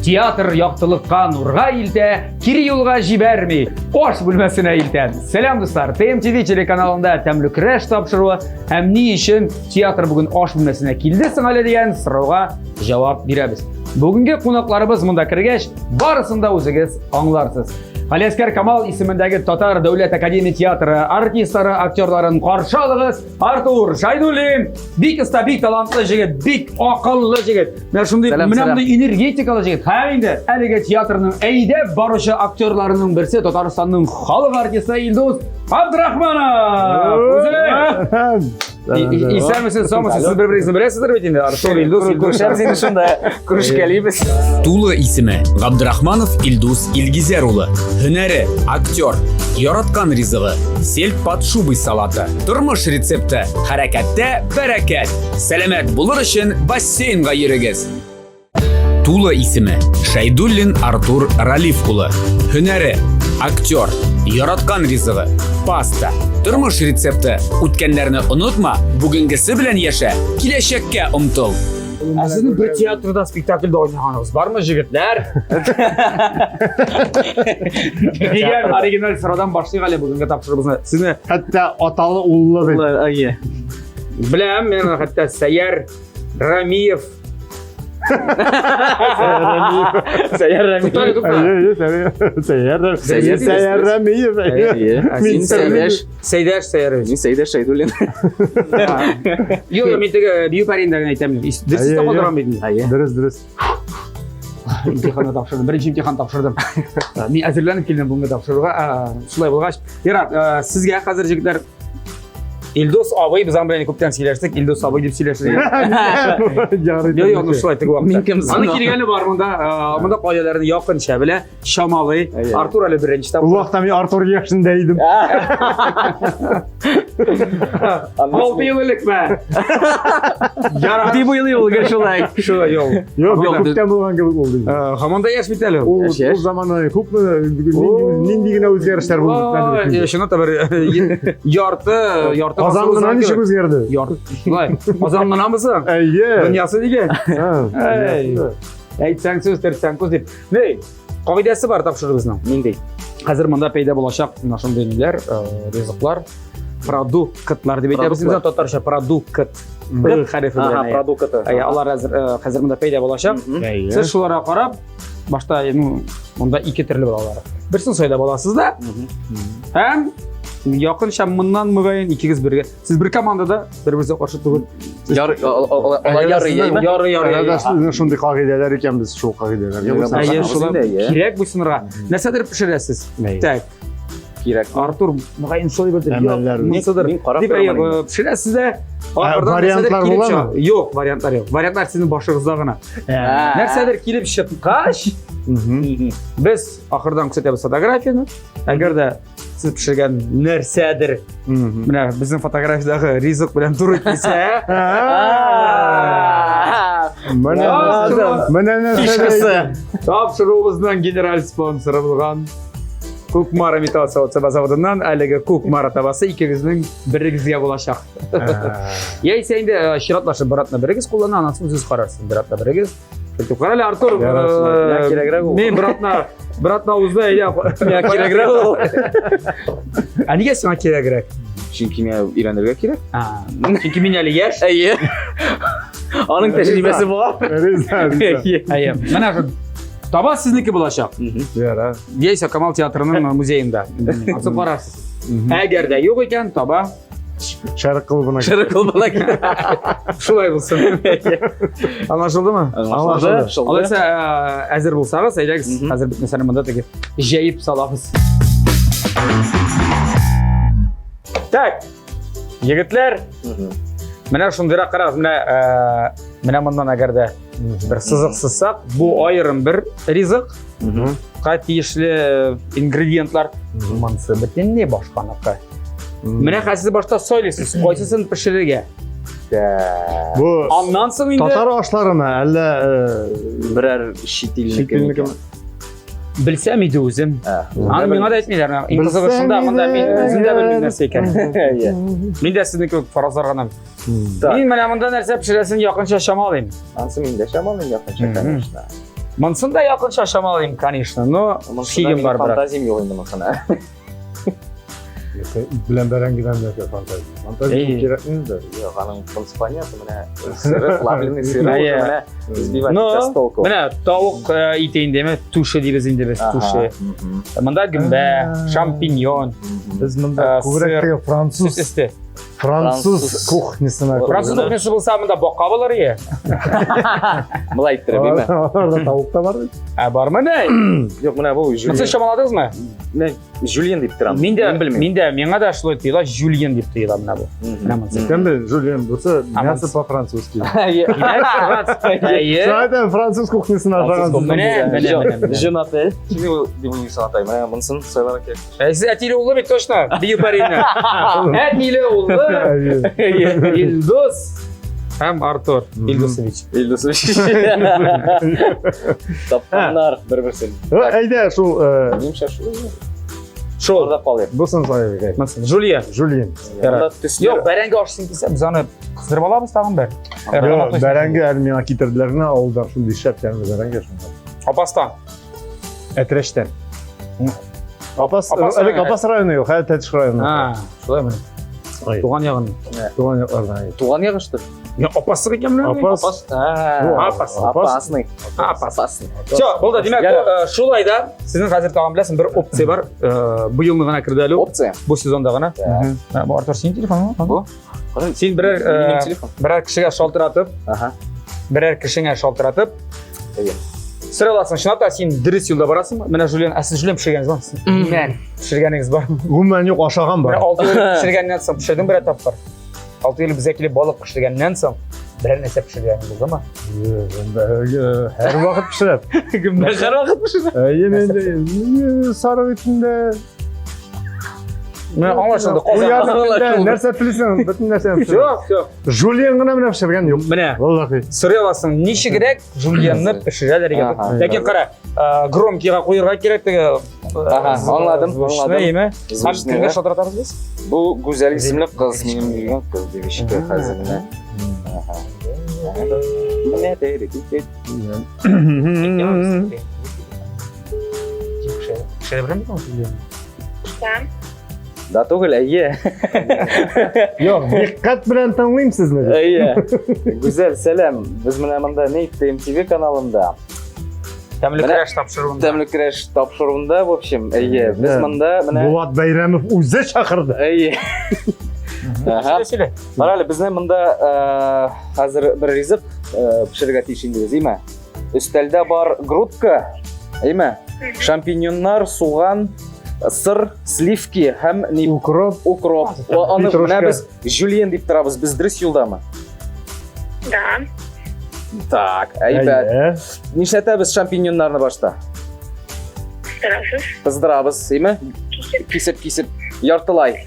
Театр яктылыкка, нурга илтә, кире юлга җибәрми, аш бүлмәсенә илтә. Сәлам, дуслар! ТМТВ телеканалында тәмле көрәш тапшыруы һәм ни өчен театр бүген аш бүлмәсенә килде соң әле дигән сорауга җавап бирәбез. Бүгенге кунакларыбыз монда кергәч, барысын да үзегез аңларсыз. Галиәскәр Камал исемендәге Татар дәүләт академия театры артистлары, актерларын каршы алыгыз. Артур Шайдуллин, бик оста, бик талантлы җегет, бик акыллы җегет. Менә шундый, менә мондый энергетикалы җегет. Һәм инде әлеге театрның әйдәп баручы актерларының берсе Татарстанның халык артисты Илдус Абдрахманов. Үзе! Исәнмесез, саумысыз. Сез бер-берегезне беләсездер бит инде. Артур, Илдус, Илдус. Күрешәбез инде шунда. Күрешкәлибез. Тулы исеме Габдрахманов Илдус Илгизәр улы. Һөнәре актер. Яраткан ризыгы сельдь под шубой салаты. Тормыш рецепты хәрәкәттә бәрәкәт. Сәламәт булыр өчен бассейнга йөрегез. Тулы исеме Шәйдуллин Артур Ралиф улы. Һөнәре актер. Яраткан ризыгы паста. Тормыш рецепты үткәннәрне онытма, бүгенгесе белән яшә, киләчәккә омтыл. Ә сезнең бер театрда спектакльдә уйнаганыгыз бармы, җегетләр? Дигән оригиналь сораудан башлыйк әле бүгенге тапшыруыбызны. Сезне хәтта аталы уллы дип. Әйе. Беләм, мин хәтта Сәяр Рамиев. Сәяр Рамиев. Сәяр Сәяр Рамиев. Мин Сәйдәш. Сәйдәш Сәярович. Мин Сәйдәш Шәйдуллин. Юк, мин теге бию паренда гына әйтәм. Дөрес тапалдырам бит. Дөрес, дөрес. Имтиханны тапшырдым. Беренче имтихан тапшырдым. Мин әзерләнеп килдем бүгенге тапшыруга. Шулай булгач, Ярар, сезгә хәзер җегетләр Илдус абый, без аның белән күптән сөйләштек. Илдус абый дип сөйләштек. Ярый. Юк, юк, шулай теге вакытта. Мин кем соң? Аны килгәне бар монда. Монда кайдаларны якынча белә, чамалый. Артур әле беренче Ул тапкыр. вакытта мин Артур яшендә идем. 6 ел элекме? Ярар. Дип уйлый ул гел шулай. Шулай, юк. Юк, бик күптән булган кебек булды. Һаман да яшь бит әле ул. Ул Яшь, яшь. ул заманда күпме нинди генә үзгәрешләр булды Ой, бит. Чынлап та бер ярты, ярты Казан гына ничек үзгәрде? Ярты. Шулай. Казан гынамы соң? Әйе. Дөньясы дигән. Һа, Әй. Әйтсәң сүз, төртсәң күз дип. Ней, кагыйдәсе бар тапшыруыбызның. Нинди? Хәзер монда пәйда булачак менә шундый ниләр, ризыклар, продуктлар дип әйтәбез инде татарча продукт. Б хәрефе Ага, белән. продукты. Әйе, алар хәзер хәзер монда пәйда булачак. Әйе. Сез шуларга карап, башта ну, монда ике төрле була алар. Берсен сайлап аласыз да, һәм якынча моннан мөгаен икегез бергә. Сез бер командада, бер-берегезгә каршы түгел. Яр, алар ярый, әйме? Ярый, ярый. Әгәр сезнең шундый кагыйдәләр икән, без шул кагыйдәләргә буйсынабыз. Әйе, Буйсынабыз шулай. инде, әйе. Кирәк буйсынырга. Нәрсәдер пешерәсез. Әйе. Так, Кирәк. Артур, мөгаен шулай бер Әмәлләр. Монсыдыр. Мин карап Дип, әйе, торам инде. пешерәсез дә, ахырдан вариантлар нәрсәдер килеп буламы? чыга. Юк, вариантлар юк. Вариантлар сезнең башыгызда гына. Нәрсәдер килеп чыккач, без ахырдан күрсәтәбез фотографияне. Әгәр дә сез пешергән нәрсәдер менә безнең фотографиядәге ризык белән туры килсә, Менә Тапшыру- менә нәрсә. Тапшыруыбызның генераль спонсоры булган Кукмара металл савыт-саба заводыннан әлеге Кукмара табасы икегезнең берегезгә булачак. Яисә инде чиратлашып бер атна берегез куллана, аннан соң үзегез карарсыз. Бер атна берегез. Әйтеп кара әле, Артур, Ярар, шулай. Миңа кирәгрәк ул. Мин бер атна узды, әйдә. Миңа кирәгрәк ул. Ә нигә сиңа кирәгрәк? Чөнки миңа өйрәнергә кирәк. Чөнки мин әле яшь. Әйе. Аның тәҗрибәсе бар. Риза, риза. Әйе. Менә шул таба сезнеке булачак. Ярар. Яисә Камал театрының музеенда. Асып карарсыз. Әгәр дә юк икән, таба Шәрык клубына. Шәрык клубына. Шулай булсын. Аңлашылдымы? Аңлашылды. Алайса, әзер булсагыз, әйдәгез, хәзер бит нәрсәне монда теге җәеп салабыз. Так, егетләр, менә шундыйрак карагыз, менә менә моннан әгәр дә Бер сызык сызсак, бу аерым бер ризык. Ка тиешле ингредиентлар. Монысы бөтенләй башканыкы. Менә хәзер сез башта сайлыйсыз, кайсысын пешерергә. Бу Аннан соң инде татар ашларымы, әллә Берәр чит чит илнеке. илнекеме? белсәм иде үзем. Аны миңа да әйтмиләр. Иң кызыгы Белсәм шунда, монда мин иде. үзем дә белмим нәрсә икәнен. Иә. Мин дә сезнең кебек фаразлар гына. Так. Мин менә монда нәрсә пешерәсен якынча чамалыйм. Ансы мин дә чамалыйм якынча, конечно. Монысын да якынча чамалыйм, конечно, но шигем бар бераз. Фантазиям юк инде монысына. Ит белән бәрәңгедән дә фантазия. Фантазия Әйе. кирәкми инде. Юк, аның монысы понятно, менә сыры, плавленый сыры Әйе. уже менә сбивать Но, с толку. Менә тавык ите инде, менә туши дибез инде без, туши. Монда гөмбә, шампиньон, Без монда күбрәк сыр. теге француз сөт өсте. француз Француз. кухнясына. Француз кухнясы булса монда бака булыр ие. Былай иттереп, әйме? Аларда тавык та бар бит. Ә бармы ни? Юк, менә бу Монысы жюльен. чамаладыгызмы? Мен жюльен дип торам. Мин дә, белмим. мин дә, миңа да шулай тоела, жюльен дип тоела менә бу. Менә монысы. Кем бе Жюльен булса, А, мясо монысы. по-французски. Димәк, Әйе. Шулай француз кухнясын ашаган. Менә, менә, менә, менә. Женатель. Дип уйлыйсың атай. Менә монысын сайларга кирәк. Ә сез әтиле уллы бит точно, бию парины. Әтиле уллы Илдус һәм Артур Илдусович. Илдусович. Тапканнар бер-берсен. Әйдә, шул Минемчә шул. Шул. Шулда калыйк. бусын сайлыйк. Мәсәлән, Жульен. Жюльен. Монда төсләр. Юк, бәрәңге ашыйсың килсә, без аны кыздырып алабыз тагын бер. Юк, бәрәңге әле миңа китерделәр генә авылдан шундый шәп тәмле бәрәңге шунда. Апастан. Әтрәчтән. Апас, Апас элек районы. Апас районы юк, хәзер Тәтеш районы. А, шулай менә. Ай. Туган ягын. Туган яклардан. Туган ягы что? Я апасы икән менә. Апас. Апас. Апас. Апасный. Апас. Апасный. Все, булды. Димәк, Ярар. бу, шулай да сезнең хәзер тагын беләсең бер опция бар. Бу елны гына керде әле ул. Опция. Бу сезонда гына. Так. Бу Артур синең телефоныңмы? Бу? Син берәр Минем телефон. берәр кешегә шалтыратып, Ага. берәр кешеңә шалтыратып, Әйе. сорай аласың. Чынлап та син дөрес юлда барасыңмы? Менә Жульен, ә сез Жульен пешергәнегез бармы? Мен пешергәнегез бармы? Гомумән юк, ашаган Менә бар. 6 ел пешергәннән соң пешердең берәр тапкыр. 6 ел безгә килеп балык пешергәннән соң берәр нәрсә пешергәнең булдымы? Һәр вакыт пешерәм. Гөмбә һәр вакыт пешерә. Әйе, мин сарык итендә, Менә аңлашылды. куян Казан. итендә, нәрсә телисең, бөтен нәрсәне пешерәм. Юк, юк. Жульен гына менә пешергән юк. Менә Валлахи. сорый аласың, ничегрәк жульенны пешерәләр икән. Ага. Ләкин кара, громкийга куярга кирәк теге. Ага, аңладым, аңладым. Әйеме? Һәм Звучный, кемгә да? шалтыратабыз без? Бу Гүзәл исемле кыз, минем йөргән кыз девочка хәзер менә. Ага. Менә тере китте. Пешерә беләме икән ул жульенны? Да түгел, әйе. Юк, диккать белән тыңлыйм сезне. Әйе. Гүзәл, сәлам. Без менә монда ни TMTV каналында. Тәмле Менә- көрәш тапшыруында. Тәмле көрәш тапшыруында, в общем, әйе. Без Да. монда менә Булат Бәйрәмов үзе чакырды. әйе. Ага. Сөйлә, сөйлә. Кара әле, безне монда хәзер бер ризык пешерергә тиеш инде без, әйме? Өстәлдә бар грудка, әйме? Шампиньоннар, суган, сыр, сливки һәм ни Укроп. укроп. Аны Петрушка. менә без жюльен дип торабыз. Без дөрес юлдамы? Да. Так, әйбәт. Әйе. Нишләтәбез шампиньоннарны башта? Кыздырасыз. Кыздырабыз, әйме? Кисеп. Кисеп, кисеп, яртылай.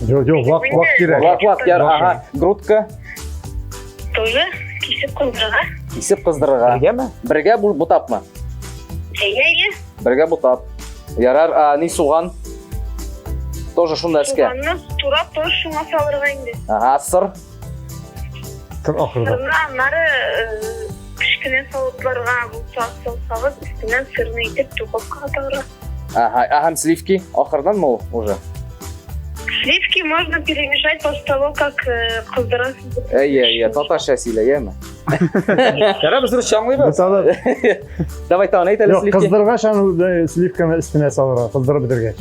Юк, юк, вак вак кирәк. Вак вак яр, Вак. ага, грудка Тоже кисеп кыздырырга. кисеп кыздырырга. Бергәме? Бергә бу бутапмы? Әйе, әйе. Бергә бутап. Ярар, а, ни суган? Тоже шунда эскә. Суганны турап тоже шуңа салырга инде. Ага, сыр. Тын ахырда. Сырны аннары кечкенә савытларга булса салсагыз, өстеннән сырны итеп духовкага тыгырга. Ага, а һәм сливки ахырданмы ул уже? Сливки можно перемешать после того, как кыздырасыз. Әйе, әйе, татарча сөйлә, яме. Ярар, без русча аңлыйбыз. Буталып. Давай тагын әйт әле Юк, сливки. кыздыргач аны сливканы өстенә салырга, кыздырып бетергәч.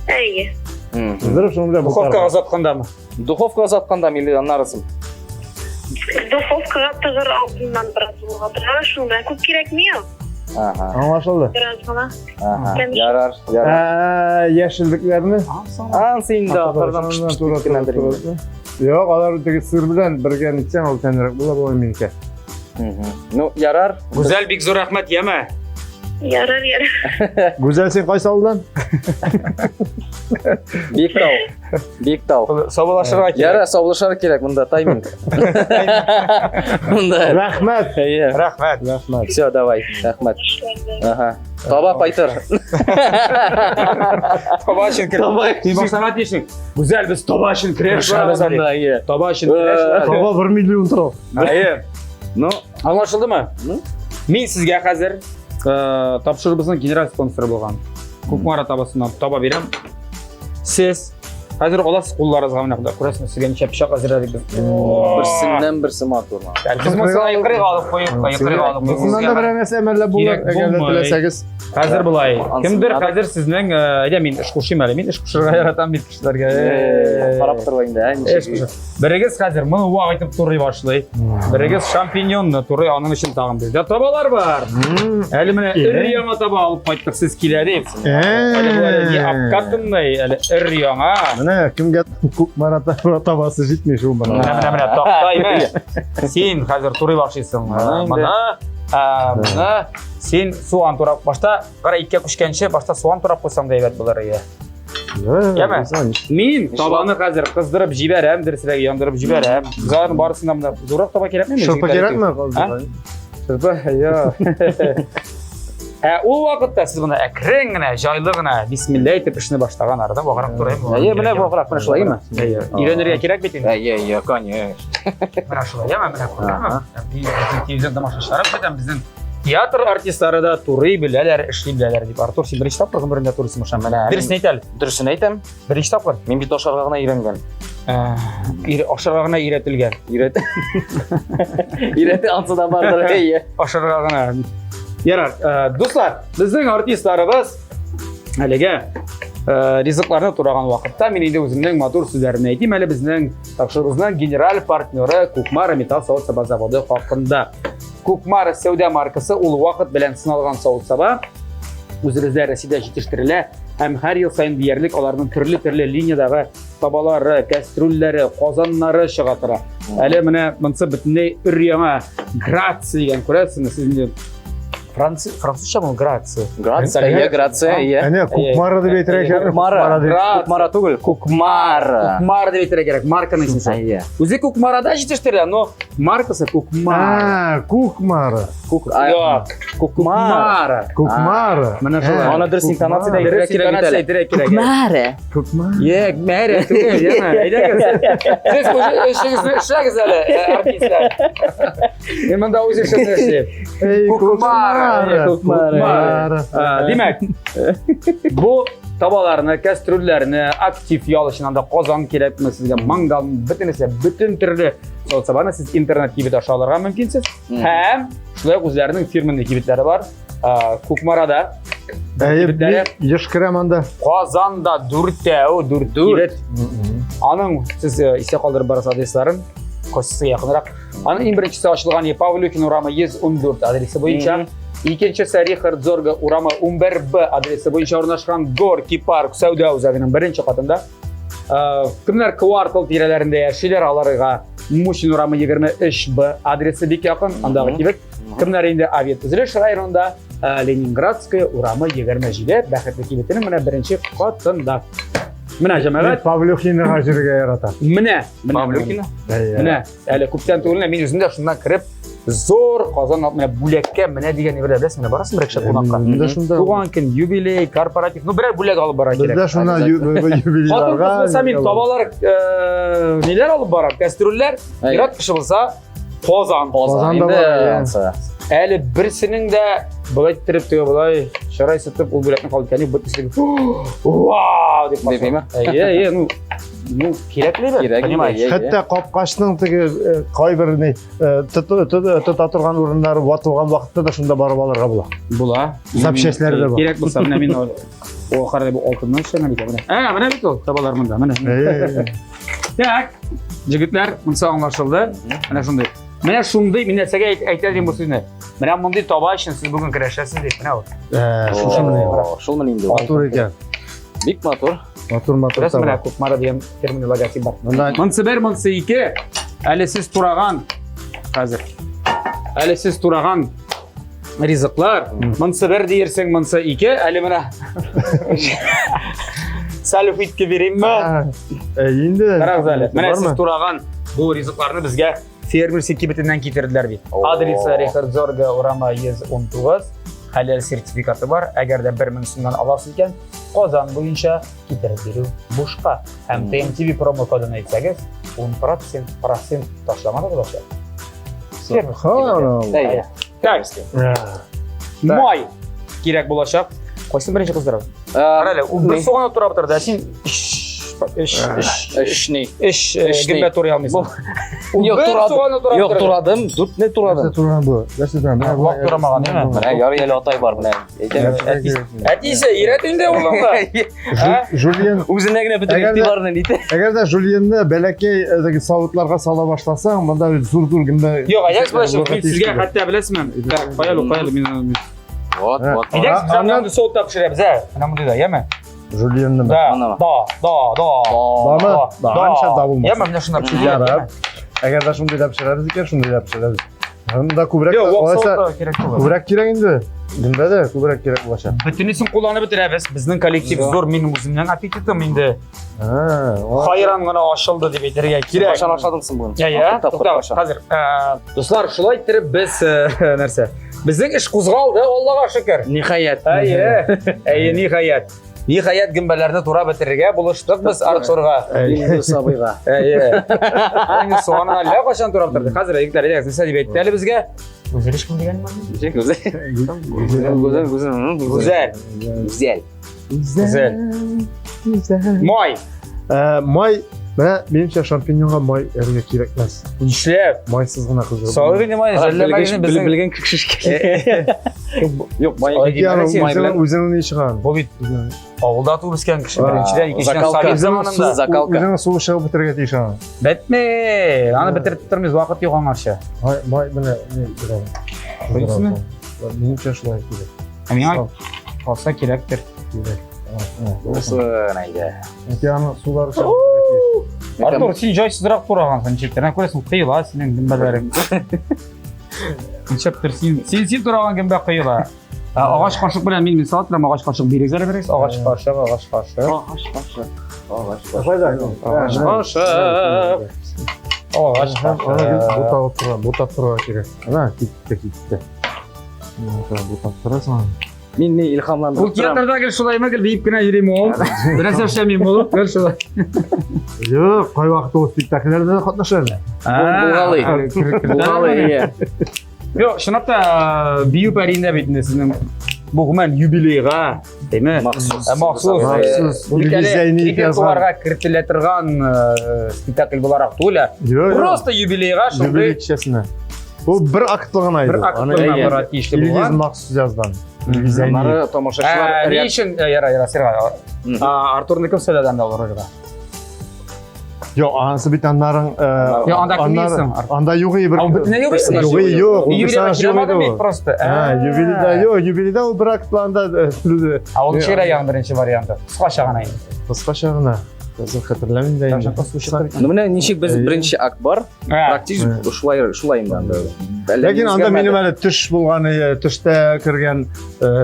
Әйе. Кыздырып шуны белән Духовкага бутарга. озаткандамы? Духовка озатканда или аннарысын? Духовкага тыгыр алдыннан бераз болгатырга, шуның белән күп кирәкми ул. Ага, Аңлашылды. Бераз гына. ага. Тәмле. Ярар, ярар. Ә, яшеллекләрне Ансы инде ахырдан Тура, тура, тура. Юк, алар теге сыр белән бергә нитсәң, ул тәмлерәк була була минеке. Ну, ярар. Гүзәл, бик зур рәхмәт, яме. Ярар, ярар. Гүзәл, син кайсы авылдан? Биектау. Биектау. Саубуллашырга кирәк. Ярар, саубуллашырга кирәк, монда тайминг. Монда. Рәхмәт. Әйе. Рәхмәт. Рәхмәт. Все, давай, рәхмәт. Ага. Таба кайтыр. Таба өчен көрәш. Син башларга тиешсең. Гүзәл, без таба өчен көрәш барабыз әле. Монда, әйе. Таба өчен көрәш барабыз. Таба 1 миллион тора. Әйе. Ну, Аңлашылдымы? Ну. Мин сезгә хәзер тапшыруыбызның генераль спонсоры булган Кукмара табасыннан таба бирәм. Сез хәзер аласыз кулларыгызга менә монда күрәсез, сезгә ничә пычак әзерләдек без. Берсеннән берсе матур. Без моны кырыйга алып куеп, кырыйга алып куеп. Моннан да берәр нәрсә әмәлләп булыр, Кирәк әгәр дә булмый. теләсәгез. Хәзер болай. Ансын Кемдер надо. хәзер сезнең, әйдә мин эш кушыйм әле. Мин эш кушырга яратам бит кешеләргә. Карап тор инде, ә, Эш ничек. кушу. Берегез хәзер моны вак итеп турый башлый. Берегез шампиньонны турый, аның өчен тагын бездә табалар бар. Әле менә өр яңа таба алып кайттык, сез килә дип. Әле бу әле не обкатанный, әле өр яңа. Менә кемгә Кукмара табасы җитми шул менә. Менә менә менә тактай менә. Син хәзер турый башлыйсың. Менә инде. Моны, моны син суган турап башта, кара иткә күчкәнче башта суган турап куйсаң да әйбәт булыр иде. Яме? Мин табаны хәзер кыздырып җибәрәм, дөресрәге яндырып җибәрәм. Аларның барысын да менә зуррак таба кирәкме? Шырпы кирәкме? А? Шырпы, юк. Ә ул вакытта сез моны әкрен генә, җайлы гына, бисмилла әйтеп эшне башлаган арада ваграк турыйм. Әйе, менә ваграк, менә шулаймы? Әйе. Өйрәнергә кирәк бит инде. Әйе, әйе, конечно. Менә шулай, яме, менә күрәме? Безнең телевизион тамашачылары бит безнең театр артистлары да турый беләләр, эшли беләләр дип. Артур, син беренче тапкыр гомереңдә турыйсың шул. Менә. Дөресен әйт әле. Дөресен әйтәм. Беренче тапкыр. Мин бит ашарга гына өйрәнгән. Ашарга гына өйрәтелгән. Өйрәт. Өйрәтә ансы да бардыр, әйе. Ашарга гына. Ярар, дуслар, безнең артистларыбыз әлегә ризыкларны тураган вакытта мин инде үземнең матур сүзләремне әйтим әле безнең тапшыруыбызның генераль партнеры Кукмара металл савыт-саба заводы хакында. Кукмара сәүдә маркасы ул вакыт белән сыналган савыт-саба үзебездә Россиядә җитештерелә һәм һәр ел саен диярлек аларның төрле-төрле линиядагы табалары, кәстрүлләре, казаннары чыга тора. Әле менә монысы бөтенләй өр-яңа Грация дигән күрәсезме сез инде Франци, французча бу Грация. Грация, әйе, Грация, әйе. Әнә Кукмара дип әйтергә кирәк. Кукмара. дип. Кукмара түгел, Кукмара. Кукмара дип әйтергә кирәк, марканың исеме. Әйе. Үзе Кукмарада җитештерелә, но маркасы Кукмара. А, Кукмара. Кук, Юк, Кукмара. Кукмара. Кукмара. Менә шулай. Аны дөрес интонациядә әйтергә Дөрес кирәк бит интонация әле. әйтергә кирәк. Кукмара. Кукмара. Е, мәрә түгел, яме. Әйдәгез. Сез үз эшегезне эшләгез әле, артистлар. Мин монда үз эшемне эшлим. Эй, Кукмара. Кукмара. Димәк, бу табаларны, кәстрүлләрне актив ял өчен анда казан кирәкме сезгә, мангал, бөтенесе, бөтен төрле савыт-сабаны сез интернет кибет аша алырга мөмкинсез. Һәм шулай ук үзләренең фирменный кибетләре бар. Кукмарада Әйе, кибетләре, мин еш керәм анда. Казанда дүртәү, дүрт кибет. Аның сез истә калдырып барасыз адресларын, кайсысы якынрак. Аның иң беренчесе ачылган Павлюхин урамы 114 адресы буенча. Икенчесе Рихард Зорга урамы 11Б адресы буенча урнашкан Горки парк сәүдә үзәгенең беренче катында. Кемнәр квартал тирәләрендә яшиләр, аларга Мусин урамы 23Б адресы бик якын, андагы кибет. Кемнәр инде авиатөзелеш районында, Ленинградская урамы 27 Бәхетле кибетенең менә беренче катында. Менә җәмәгать, Павлюхинага йөрергә яратам. менә, менә, Павлюхина? Менә, әле күптән түгел мин үзем дә шуннан кереп, зур казан алып, менә бүләккә менә дигән әйберләр беләсеңме, барасың бер кеше кунакка. Бездә шунда. Туган көн, юбилей, корпоратив, ну берәр бүләк алып бара кирәк. Бездә шунда Хатын юбилейларга. кыз булса мин табалар, ниләр алып барам, кәстрүлләр. Ир-ат кеше булса, казан. Казан да Инде бар, әйе. ансы. Әле берсенең дә болай иттереп теге болай чырай сытып ул бүләкне кабул иткән юк, бөтенесе вау дип Дип, әйме? Әйе, әйе, ну, ну кирәкле бит, Кирәк инде, понимаешь? әйе. Хәтта капкачның теге кайбер ни тота торган урыннары ватылган вакытта да шунда барып алырга була. Була. Запчастьләре дә бар. Кирәк булса, менә мин о карай бу алтыннан эшләнгән икән, менә. Ә, менә бит ул, табалар монда, менә. Әйе. Так, җегетләр, монысы аңлашылды. Менә шундый. Менә шундый, мин нәрсәгә әйтә дим бу сүзне. Менә мондый таба өчен сез бүген көрәшәсез дип, менә ул. Шушы менә. О, Шул менә инде. Матур икән. Бик матур. Матур матур Күрәсең, менә таба. Кукмара дигән фирменный логотип бар. Монда Монысы бер, монысы ике. Әле сез тураган хәзер. әле сез тураган ризыклар. Монсы бер диерсең, монсы ике. Әле менә Салюфитке биримме? Ә, инде. Карагыз әле. Менә Бармы? сез тураган бу ризыкларны безгә фермерский кибетеннән китерделәр бит. Адресы Рихард Зорга урамы 119. Хәләл сертификаты бар. Әгәр дә 1000 сумнан аласыз икән, Казан буенча китереп бирү бушка. Һәм TMTV промокодын әйтсәгез, 10% процент ташлама да булачак. Субханалла. Әйе. Так, май кирәк булачак. Кайсын беренче кыздырабыз? Кара әле, ул бер суганы турап торды, ә син өч өч Өч ни? өч Өч ни? гөмбә турый алмыйсың. Ул Юк, бер турадым. суганы турап Юк, торды. турадым, дүртне турадым. Нәрсә тураган бу? Нәрсә тураган? Менә Вак турамаган, әйме? Менә ярый әле атай бар, менә. Әйтәм. Әтисе, өйрәт инде улыңны. Ә? Жульен, Үзенә генә бөтен Әгәр дә- игътибарны нитә. әгәр дә жульенны бәләкәй теге савытларга сала башласаң, монда бит зур-зур гөмбә. Юк, әйдәгез болай Булырга мин тиеш сезгә түгел. хәтта беләсезме? Так, кая әле, кая әле, мин Вот, Ә. вот. Әйдәгез, без Аннан- аны соутта пешерәбез, ә? Менә мондый да, яме? Жульенны. Да, Анама. да, да, да. Дамы? Да. Анча да булмас. Яме, менә шунда пешерәбез. Ярар. Әгәр дә шундый да пешерәбез икән, шундый да пешерәбез. Монда күбрәк Юк, вак алайса соутта кирәк түгел. күбрәк кирәк инде. Гөмбә дә күбрәк кирәк булачак. Бөтенесен кулланып бетерәбез. Безнең коллектив зур, минем үземнең аппетитым инде А, хайран гына ачылды дип әйтергә кирәк. Кашан ашадың син бүген? Я, я, Алты тапкыр тукта, кашан. хәзер. Дуслар, шулай иттереп без нәрсә? Безнең эш кузгалды, Аллага шөкер. Ниһаять. Әйе, әйе, ниһаять. Ниһаять гөмбәләрне турап бетерергә булыштык без Артурга. Илдус абыйга. Әйе. Инде суганын әллә кайчан турап торды. Хәзер егетләр, әйдәгез, нәрсә дип әйтте әле безгә? Гүзәл кем дигән Гүзәл. Гүзәл, Гүзәл, Гүзәл. Гүзәл. Гүзәл. Май. Май, менә минемчә шампиньонга май әлегә кирәкмәс. Нишләп? Майсыз гына кыздырып. Салып инде май, жәлләмәгез безнең. Белгән кеше шикелле. Юк, май Ай, Аны май белән- үзенең ни чыган? Бу бит авылда туып үскән кеше беренчедән, икенчедән Закалка. совет заманында. Закалка. Үзенең суы чыгып бетерергә тиеш аның. Бетми. Аны бетереп тормыйбыз, вакыт юк аңарчы. Май, май менә ни белән. Дөресме? Минемчә шулай кирәк. Ә миңа калса кирәктер. Кирәк. Булсын әйдә. Чөнки аның сулары чыгып бетерергә тиеш. Артур, син җайсызрак турагансың, ничектер. Менә күрәсең, кыела синең гөмбәләрең. Ничектер син, син син тураган гөмбә кыела. Ә, Агач кашык белән мин мисал торам, агач кашык бирегез әле берегез. Агач кашык, агач кашык. Агач кашык. Агач кашык. Кайда? Агач кашык. Агач Аны кашык. бутап тора, бутап торырга кирәк. Ана китте, китте. Бутап торасың. Мин ни илһамландырып Ул театрда гел шулаймы, гел биеп кенә йөрим ул. Бернәрсә эшләмим ул, гел шулай. Юк, кайвакыт ул спектакльләрдә дә катнаша әле. Булгалый. Булгалый, иә. Юк, чынлап та бию пәриендә бит инде сезнең бу гомумән юбилейга, әйме? Махсус. Ә, Махсус. Махсус. Бу бит әле Илгиз Зәйниев язган. репертуарга кертелә торган спектакль буларак түгел, ә Юк, юк. просто юбилейга Юбилей шундый кичәсенә. Бу бер актлы гына иде. бер акт Аны кына әйе. бара тиешле Илгиз булган. махсус язган. Илгиз Зәйниев. Аннары тамашачылар Ә, Ни өчен, яра, яра, Серга, Артурны кем сөйләде анда ул рольгә? Юк, анысы бит аннарың Юк, анда кем аннары- дисең, Артур? Анда юк и бер. А, ул бөтенләй юк иде? Юк, и юк, ул Юбилейга персонаж килә юк иде алмады бит ул. просто. Ә, юбилейда юк, юбилейда ул бер актлы анда Ә ул ничегрәк ягын беренче варианты? Кыскача гына инде. Кыскача гына. Хәзер хәтерләмим дә инде. Ну менә ничек без Әйе. беренче акт бар, Ә, практически шулай шулай инде анда. Әллә Ләкин ни анда үзгәрмәде. минем әле төш булган, төштә кергән,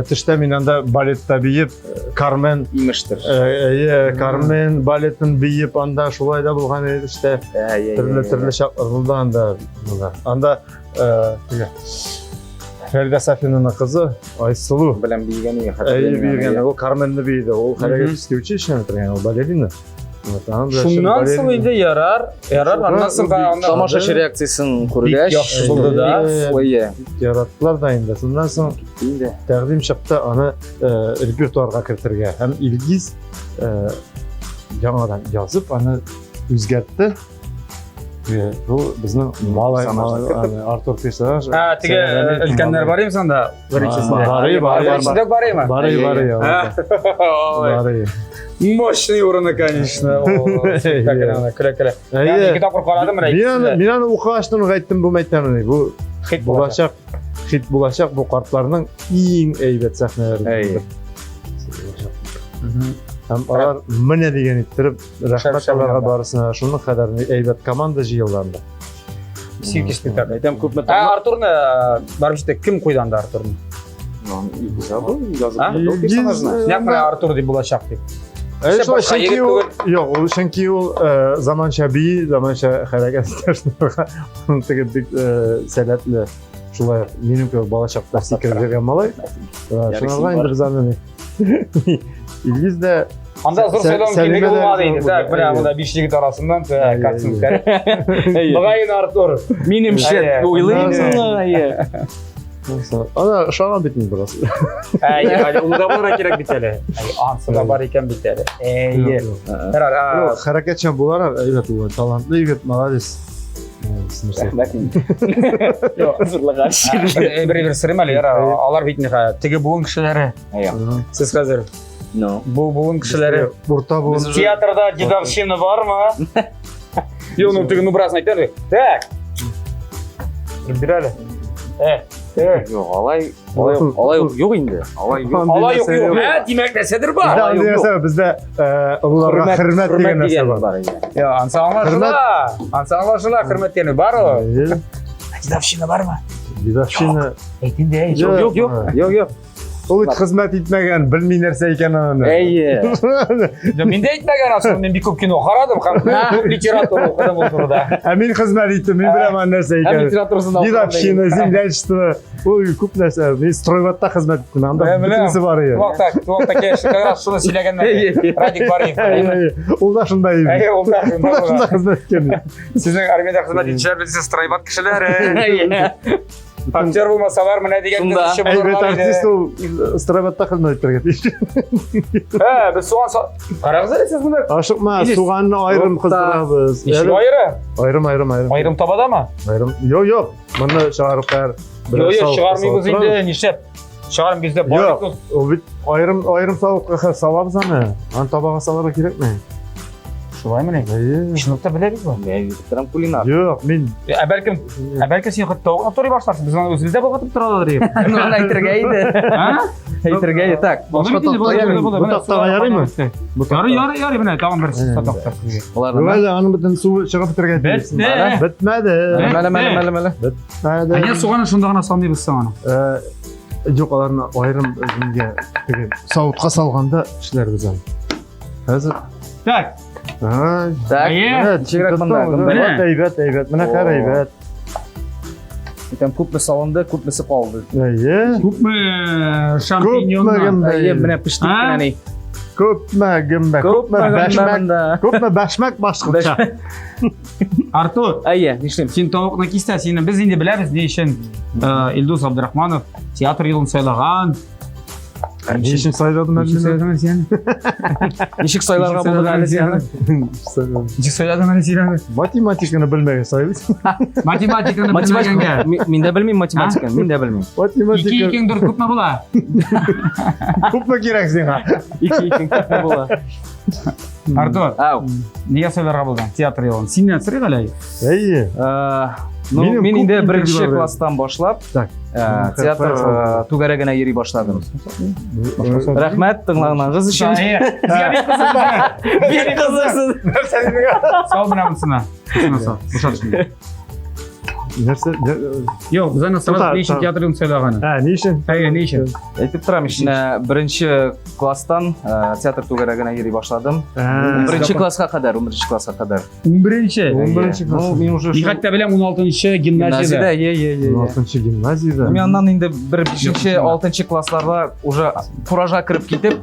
төштә мин анда балетта биеп, Кармен, имештер. әйе, Кармен балетын биеп, анда шулай да булган иде төштә. Әй, әй, Төрле әй, төрле чаклар булды анда. Булды. Анда теге Фәридә Сафинаның кызы Айсылу белән биегән иде, әйе хәтерләмим. биегән, ул Карменны биеде. Ул хәрәкәт училищены бетергән, ул балерина. Вот, аның белән Шуннан балерина. соң инде ярар, ярар, аннан соң анда Тамашачы реакциясын күргәч, Бик яхшы булды да. Әйе. Яраттылар да инде. Шуннан соң Инде. тәкъдим чыкты аны репертуарга кертергә. Һәм Илгиз яңадан язып, аны үзгәртте. Бу безнең малай, Персонажны малай, аны, Артур персонаж. Ә, теге өлкәннәр бар име анда беренчесендә? Бар, бар, бар. Беренчесендә бар име? Бар, бар, Ой, бар. Мощный урыны, конечно. Спектакль аны көлә-көлә. Мин Әйе. ике тапкыр карадым менә Мин аны, икесен дә. мин аны укыгачтан ук әйттем бу мәйтәмне. Бу Хит булачак. булачак, хит булачак, бу картларның иң әйбәт сәхнәләре. Әйе. Һәм алар менә дигән иттереп, рәхмәт Шәп-шәп аларга уйнады. барысына, шуның кадәр әйбәт команда җыелды анда. Искиткеч спектакль. Әйтәм, күпме Ә Артурны барып җитте, кем куйды анда Артурны? Язып А? ул персонажны. Нәкъ менә Артур дип булачак дип. Әйе, шулай, Башка чөнки егет ул, түгел. юк, ул чөнки ул заманча бии, заманча хәрәкәт итә, шуның теге бик сәләтле. Шулай ук минем кебек балачакта сикереп йөргән малай. Шуңарга инде без аны Илгиз дә Анда зур сайлау мөмкинлеге Сәлимә дә булмады инде. зур Так, менә булды. монда биш егет арасыннан Әйе, кастинг әйе. үткәреп. Мөгаен Артур. Минемчә, Әйе. уйлыйсың, әйе. Ана ошаган бит инде бераз. Әйе, әле ул да булырга кирәк бит әле. Әйе, ансы да бар икән бит әле. Әйе. Ярар, Юк, хәрәкәтчән буларак әйбәт ул, талантлы егет, молодец. Нәрсә. Рәхмәт инде. Юк. Зурлыган Бер бер сорыйм әле, ярар, алар бит инде теге буын кешеләре. Әйе. Сез хәзер Ну. бу буын кешеләре. Урта буын. Театрда дедовщина бармы? Юк, ну теге ну бераз әйтәле. Так. Бир әле. Юк, алай, алай, алай юк инде. Алай юк. Андый Алай юк, нәрсә юк. юк. Ә, димәк нәрсәдер бар. Бездә Алай андый юк, нәрсә юк. Бездә олыларга хөрмәт дигән нәрсә бар. инде. Я, ансы аңлашыла. Ансы аңлашыла, хөрмәт дигәне бар ул. Әйе. Дедовщина бармы? Дедовщина. Әйт инде, әйт. Юк, юк, юк. Юк, юк. Ул бит хезмәт итмәгән, белми нәрсә икәнен аны. Әйе. Юк, Мин дә әйтмәгән аслында, мин бик күп кино карадым һәм күп литература укыдым ул турыда. Ә мин хезмәт иттем, мин беләм аны нәрсә Һәм икәнен. литературасын да Дедовщина, землячество, ул күп нәрсә. Мин стройбатта хезмәт иттем, анда Ә, беләм. бөтенесе бар иде. Вакта, вакта кеш, как раз шуны сөйләгәннәр. Әйе. Радик Бариев. Әйе, әйе. Ул да шунда иде. Әйе, ул да Ул да шунда хезмәт иткән. Сезнең армиядә хезмәт итүчеләр безнең стройбат кешеләре. Әйе. Актер булмасалар, менә дигән Шунда. төзүче Әйбәт булырлар иде. артист ул стройбатта хезмәт итәргә тиеш. Ә, без суган Карагыз әле сез монда. Ашыкма, Илис. суганны аерым Тукта. кыздырабыз. Ничек Әле- аеры? Аерым, аерым, аерым. Аерым табадамы? Аерым. Юк, юк. Моны чыгарып куяр. Юк, юк, чыгармыйбыз инде, нишләп? Чыгарым бездә бар Юк. бит ул. Ул бит аерым аерым савытка салабыз аны. Аны табага салырга кирәкме? Шулаймыни? Әйе. Чынлыкта белә бит бу. Торам кулинар. Юк, мин Ә бәлкем, ә бәлкем син хәтта тавыкны турый башларсың. Без аны үзебездә болгатып тора алыр идек. Ну, аны әйтергә иде. А? Әйтергә иде. Так, Башка такта ярыймы? Бу тактага ярыймы? Ярый, ярый, ярый, менә тагын бер такта сезгә. Аларны. Юк әле аның бөтен суы чыгып бетергә тиеш. Бетте. Бетмәде. Мәле, мәле, мәле, мәле. Бетмәде. Әнә суганны шунда гына салмыйбыз соң аны. Юк, аларны аерым үземгә теге савытка салганда эшләрбез аны. Хәзер. Так, Ай. Так. Әйе. Менә, Ничегрәк монда, тоттым, гөмбә? Вот әйбәт, әйбәт. Менә хәр О. әйбәт. Әйтәм, күпме салынды, күпмесе калды. Әйе. Күпме Күпме шампиньоннан? гөмбә? Әйе, менә пеште А? кенә ни. Күпме гөмбә? Күпме бәшмәк? Күпме бәшмәк башкортча? Артур, Әйе, нишлим? син тавыкны кис тә, сине без инде беләбез ни өчен Илдус Абдрахманов театр юлын сайлаган. Ни өчен сайладым Ничек әле? сайладың әле син? Ничек сайларга Ничек булдык әле син? Сайладым. Ничек сайладың әле син аны? Математиканы белмәгән сайлыйм. Математиканы Математика. белмәгәнгә. Мин дә белмим математиканы, мин дә белмим. Ике Математика икең дүрт күпме була? күпме кирәк сиңа? Ике икең күпме була? Артур, Ау. нигә сайларга булдың театр юлын? Синнән сорыйк әле. Әйе. Ну, Минем мин күп инде беренче интервьюлар класстан башлап, Так. театр түгәрәгенә йөри башладым. Рәхмәт тыңлаганыгыз өчен. Безгә бик кызык. Бик кызыксыз. Сал менә монысына. Монысына сал. Бушат шуны. Нәрсә? Юк, без аны сразу Тута, ни өчен тута. театр юлын сайлаганын. Ә, ни өчен? Әйе, ни өчен? Әйтеп торам, менә беренче класстан театр түгәрәгенә йөри башладым. Ә, Беренче класска кадәр, 11 класска кадәр. 11-нче. 11 Ну, класс. мин уже Мин шул хәтта беләм 16-нчы гимназиядә, гимназиядә. е, е, е, е. 16 гимназиядә. Мин аннан инде бер 5-нче, 6-нчы классларда уже фуражга кереп китеп,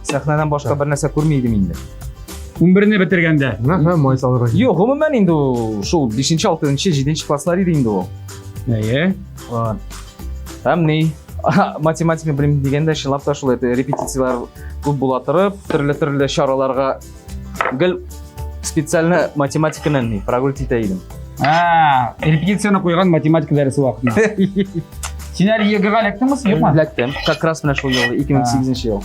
сәхнәдән башка бер нәрсә күрми идем инде. 11-не бетергәндә. Менә хә май салырга. Юк, гомумән инде ул шул 5-нче, 6-нчы, 7-нче класслар иде инде ул. Әйе. Вот. Һәм ни, математика белем дигәндә чынлап та шул это репетицияләр күп була торып, төрле-төрле чараларга гел специально математиканы ни прогулять итә идем. А, репетицияне куйган математика дәресе вакытында. Син әле ЕГЭ-га эләктеңме, юкмы? Эләктем. Как раз менә шул ел, 2008 ел.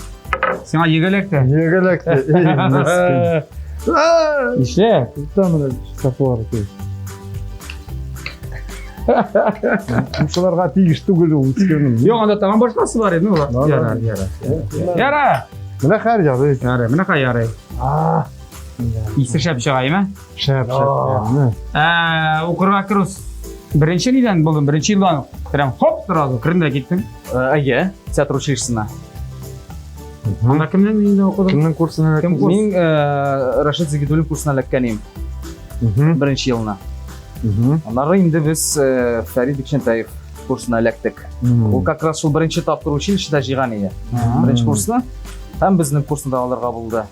Сиңа ЕГЭ эләкте. Нигә эләкте? Эй, мескен. А, Нишлә? Тукта менә саплар икән. Шуларга тиеш түгел ул үскәнем. Юк, анда тагын башкасы бар иде, ну. Да, Ярар, да. ярар. Ярар. Менә хәр ярый. Ярар, менә кай ярый. А, Исе шәп чыга, әйме? шәп, шәп. Менә. Ә, укырга керү Беренче нидән булдың? Беренче елдан ук. Прям хоп сразу кердем дә киттем. Әйе, театр училищесына. Анда кемнең инде укыдың? Кемнең курсына Кем курс? Мин Рашид Загидуллин курсына эләккән идем беренче елына. Аннары инде без Фәрид Бикчәнтәев курсына эләктек. Ул как раз шул беренче тапкыр училищеда җыйган иде. Беренче курсны. Һәм безнең курсны да алырга булды.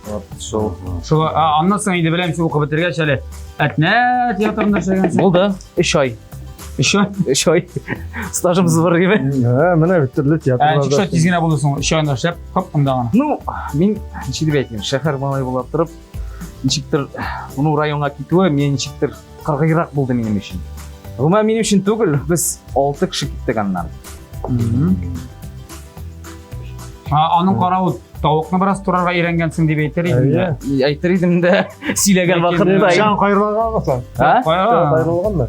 Вот шул. Шул, аннан соң инде беләм, син укып бетергәч әле Әтнә театрында эшләгәнсең. Булды. 3 ай. Өч ай. 3 ай. Стажыбыз бар иде. Ә, менә бит төрле Ә, театрларда. ничек шулай тиз генә булды соң? 3 айда эшләп, хоп, анда гына. Ну, мин ничек дип әйтим, шәһәр малай була торып, ничектер, ну, районга китүе мин ничектер кыргыйрак булды минем өчен. Гомумән минем өчен түгел, без 6 кеше киттек аннан. Аның каравы тавыкны бераз турарга өйрәнгәнсең дип әйтер идем дә. Әйтер идем дә, сөйләгән вакытта. Чан кайрылганмы соң? А? Кайрылганмы?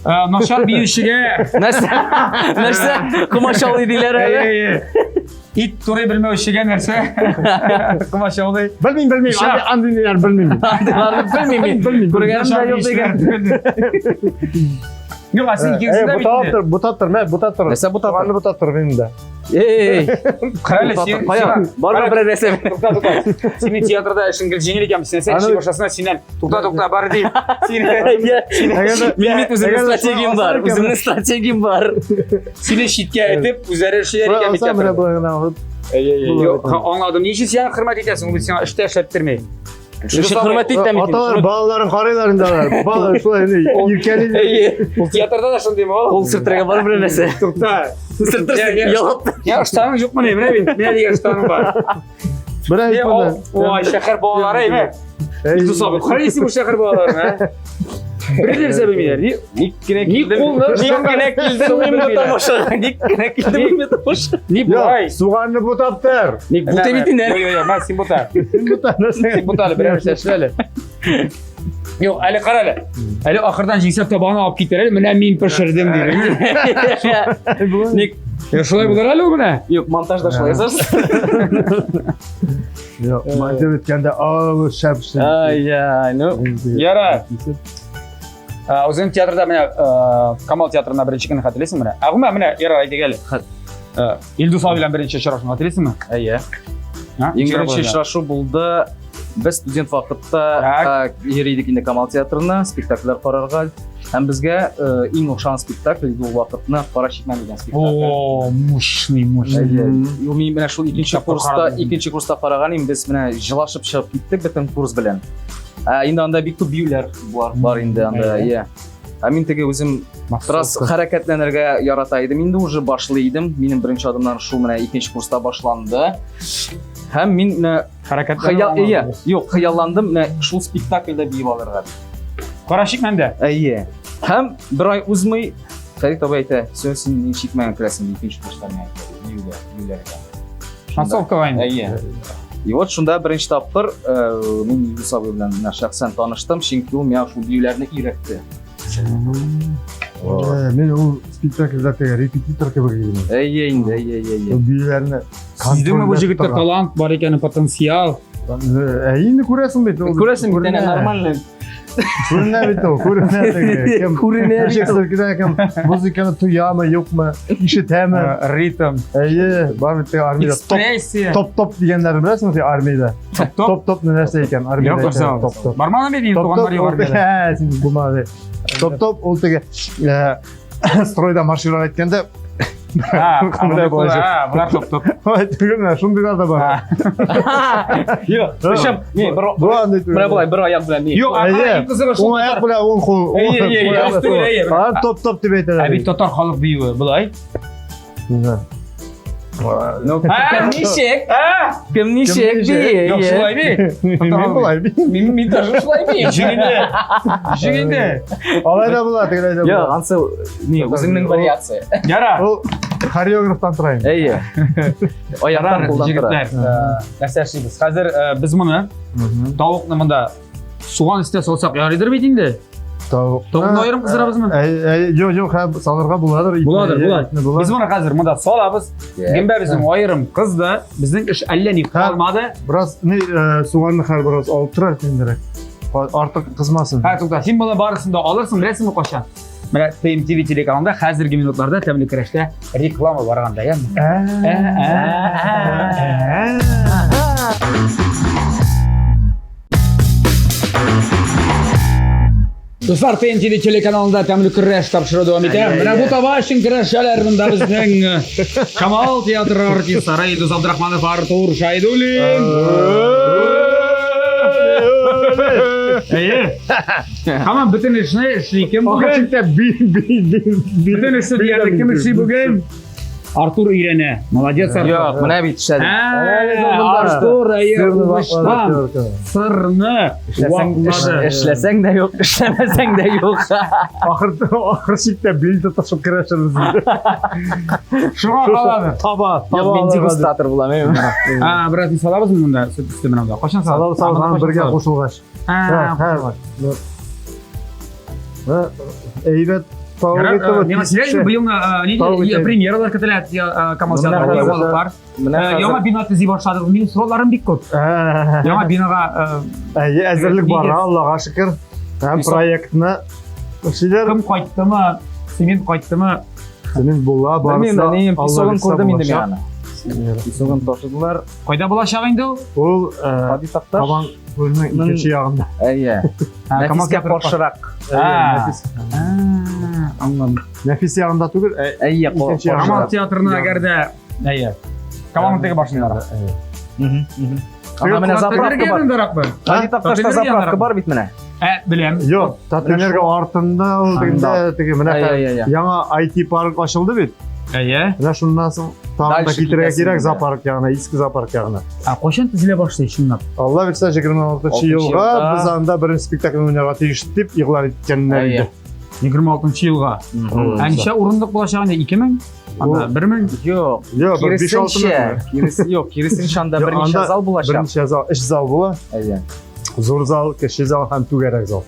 Начар биючегә Нәрсә? Нәрсә? Комачаулый диләр әле. Ит турый белмәүчегә нәрсә? Комачаулый. Белмим, белмим. Андый ниләр белмим. Андыйларны белмим мин. Белмим. Күргәнем дә юк дигән. Юк, ә син икенчесендә бит. Бутап тор, бутап тор, мә, бутап тор. Нәрсә бутап тор? Суганны бутап тор инде. Эй, Карале, син кая? Бармы берәр нәрсә? Тукта, тукта. Синең театрда эшең гел җиңел икән, син нәрсә эшли башласаң, синнән тукта, тукта, бар ди. Син Мин бит үземнең стратегиям бар, үземнең стратегиям бар. Сине читкә этеп, үзләре эшлиләр икән бит театрда. Юк, аңладым. Ни өчен син аны хөрмәт итәсең? Ул бит сиңа эштә эшләттерми. Өчен хөрмәт итәм бит. Аталар балаларын карыйлар инде алар. Балалар шулай инде иркәлиләр. Әйе. Ул театрда да шундыймы ул? Кул сөртергә бар берәр нәрсә. Тукта. Сөртерсең, ялап. Я ыштаның юкмыни? Менә бит, менә дигән ыштаның бар. Менә Не, Ой, шәһәр балалары, әйме? Илдус абый, карый син бу шәһәр балаларын, ә? Бер нәрсә белмиләр. Ни Ник кенә Ни килдем? кулны Ник кенә килдем мин бу тамашага? Ник кенә килдем мин бу тамашага? Ни болай? Суганны бутап тор. Ник бутый бит инде. Юк, юк, юк, мә, син бута. Син бута нәрсә? Син бута әле, берәр нәрсә эшлә әле. Юк, әле кара әле. Әле ахырдан җиңсәп табагын алып китәр әле, менә мин пешердем дип. Ник Я шулай булыр әле ул менә. Юк, монтажда шулай язарсың. Юк, монтаж иткәндә ау шәп шәп. Ай-яй, ну. Ярар. Үзең театрда менә Камал театрына беренче көнне хәтерлисеңме менә? Ә гомумән менә ярар әйтик әле. Илдус абый белән беренче очрашуны хәтерлисеңме? Әйе. Иң беренче очрашу булды. Без студент вакытта йөри идек инде Камал театрына, спектакльләр карарга. Һәм безгә иң охшаган спектакль иде ул вакытны Кара чикмән дигән спектакль. О, мощный, мощный. Юк, мин менә шул икенче курста, икенче курста караган идем, без менә җылашып чыгып киттек бөтен курс белән. Ә инде анда бик күп биюләр бар, бар инде анда, иә. Ә мин теге үзем бераз хәрәкәтләнергә ярата идем. Инде уже башлый идем. Минем беренче адымнар шул менә икенче курста башланды. Һәм мин менә хыял, иә, юк, хыялландым менә шул спектакльдә биеп алырга. Кара чикмәндә? Әйе. Һәм бер ай узмый Фәрит абый әйтә, все, син ни чикмәгә керәсең, икенче курста миңа әйтә, биюгә, биюләргә. Массовкага инде. Әйе. И вот шунда беренче тапкыр мин Илдус абый белән менә шәхсән таныштым, чөнки ул миңа шул биюләрне өйрәтте. Мин ул спектакльдә теге репетитор кебек идем. Әйе инде, әйе, әйе, әйе. Биюләрне Сиздеңме бу җегеттә талант бар икәнен, потенциал? Ә инде күрәсең бит. Күрәсең бит, әнә нормально. Күренә бит ул, күренә теге. Кем күренә бит ул. Кем музыканы тоямы, юкмы, ишетәме? Ритм. Әйе, бар бит теге армиядә. Экспрессия. Топ-топ дигәннәрне беләсеңме син армиядә? Топ-топ. Топ-топ нәрсә икән армиядә? Топ-топ. Бармадың бит инде туганнар юк армиядә. Ә, син булмады. Топ-топ ул теге стройда маршировать иткәндә Болар топ-топ. Түгел, шундыйлар да бар. Юк, причем, не, бер менә болай бер аяк белән ни. Юк, иң кызыгы шул. Уң аяк белән уң кул. Алар топ-топ дип әйтәләр. Ә бит татар халык биюе болай. Ну, кем ничек? Кем ничек би? Юк, шулай би. Мин болай би. Мин тоже шулай би. Җиңде. Җиңде. Алай да була, тегеләй дә була. Юк, ансы ни, үзеңнең вариация. Яра. Ул хореографтан тора инде. Әйе. Аяктан кулдан тора. Җегетләр, нәрсә эшлибез? Хәзер без моны тавыкны монда суган өстенә салсак ярыйдыр бит инде. Тавык. Тавыкны аерым кыздырабызмы? Юк, юк, салырга буладыр. Буладыр, була. Без моны хәзер монда салабыз. Гөмбә безнең аерым кызды. Безнең эш әллә ни калмады. Бераз ни суганны хәл бераз алып тора инде. Артык кызмасын. Һә, тукта, син моны барысын да алырсың, беләсеңме кайчан? Менә TMTV телеканалында хәзерге минутларда тәмле көрәштә реклама барганда, яме? Дуслар, TMTV телеканалында тәмле көрәш тапшыру дәвам итә. Менә бу таба өчен көрәшәләр монда безнең Камал театры артистлары Илдус Абдрахманов, Артур Шайдуллин. Әйе. Һаман бөтен эшне эшли кем бүген? Бөтен эшне диярлек кем эшли бүген? Артур өйрәнә. Молодец, Артур. Юк, менә бит эшләдем. Артур, әйе, уңыштан сырны ваклады. Эшләсәң дә юк, эшләмәсәң дә юк. Ахыр ахыр чиктә бил тотышып керәшербез. Шуңа калабыз. Таба, таба. Юк, мин дегустатор булам, әйме. А, бераз салабызмы монда сөт өсте менә монда? Кайчан салабыз? Салабыз, бергә кушылгач. А, Әйбәт тавык ите. Миңа сөйләйме, быел ни премьералар көтелә Камал театрында балыклар. Яңа бина төзи башладык. Минем сорауларым бик күп. Яңа бинага Әйе, әзерлек бар, Аллага шөкер. Һәм проектны эшлиләр. Кем кайттымы? Цемент кайттымы? Цемент була, барысы. Белмим, песогын күрдем инде мин аны. Песогын ташыдылар. Кайда булачак инде ул? Ул Һади Такташ. Кабан күленең икенче ягында. Әйе. Нәфискә каршырак. Нәфис. Аңладым. Нәфис ягында түгел, әйе, Камал театрына әгәр дә, әйе. Камалның теге башында. Анда менә заправка бар. Һади Такташта заправка бар бит менә. Ә, беләм. Юк, Татэнерго артында ул дигәндә теге менә яңа IT парк ачылды бит. Әйе. Менә шуннан соң тагын да китерергә кирәк зоопарк ягына, иске зоопарк ягына. Ә кайчан төзелә башлый чынлап? Алла бирсә 26 елга без анда беренче спектакль уйнарга тиеш дип игълан иткәннәр иде. 26 елга. Ә ничә урындык булачак инде? 2000? Анда 1000? Юк. Юк, киресенчә. Юк, киресенчә анда берничә зал булачак. Берничә зал, өч зал була. Әйе. Зур зал, кече зал һәм түгәрәк зал.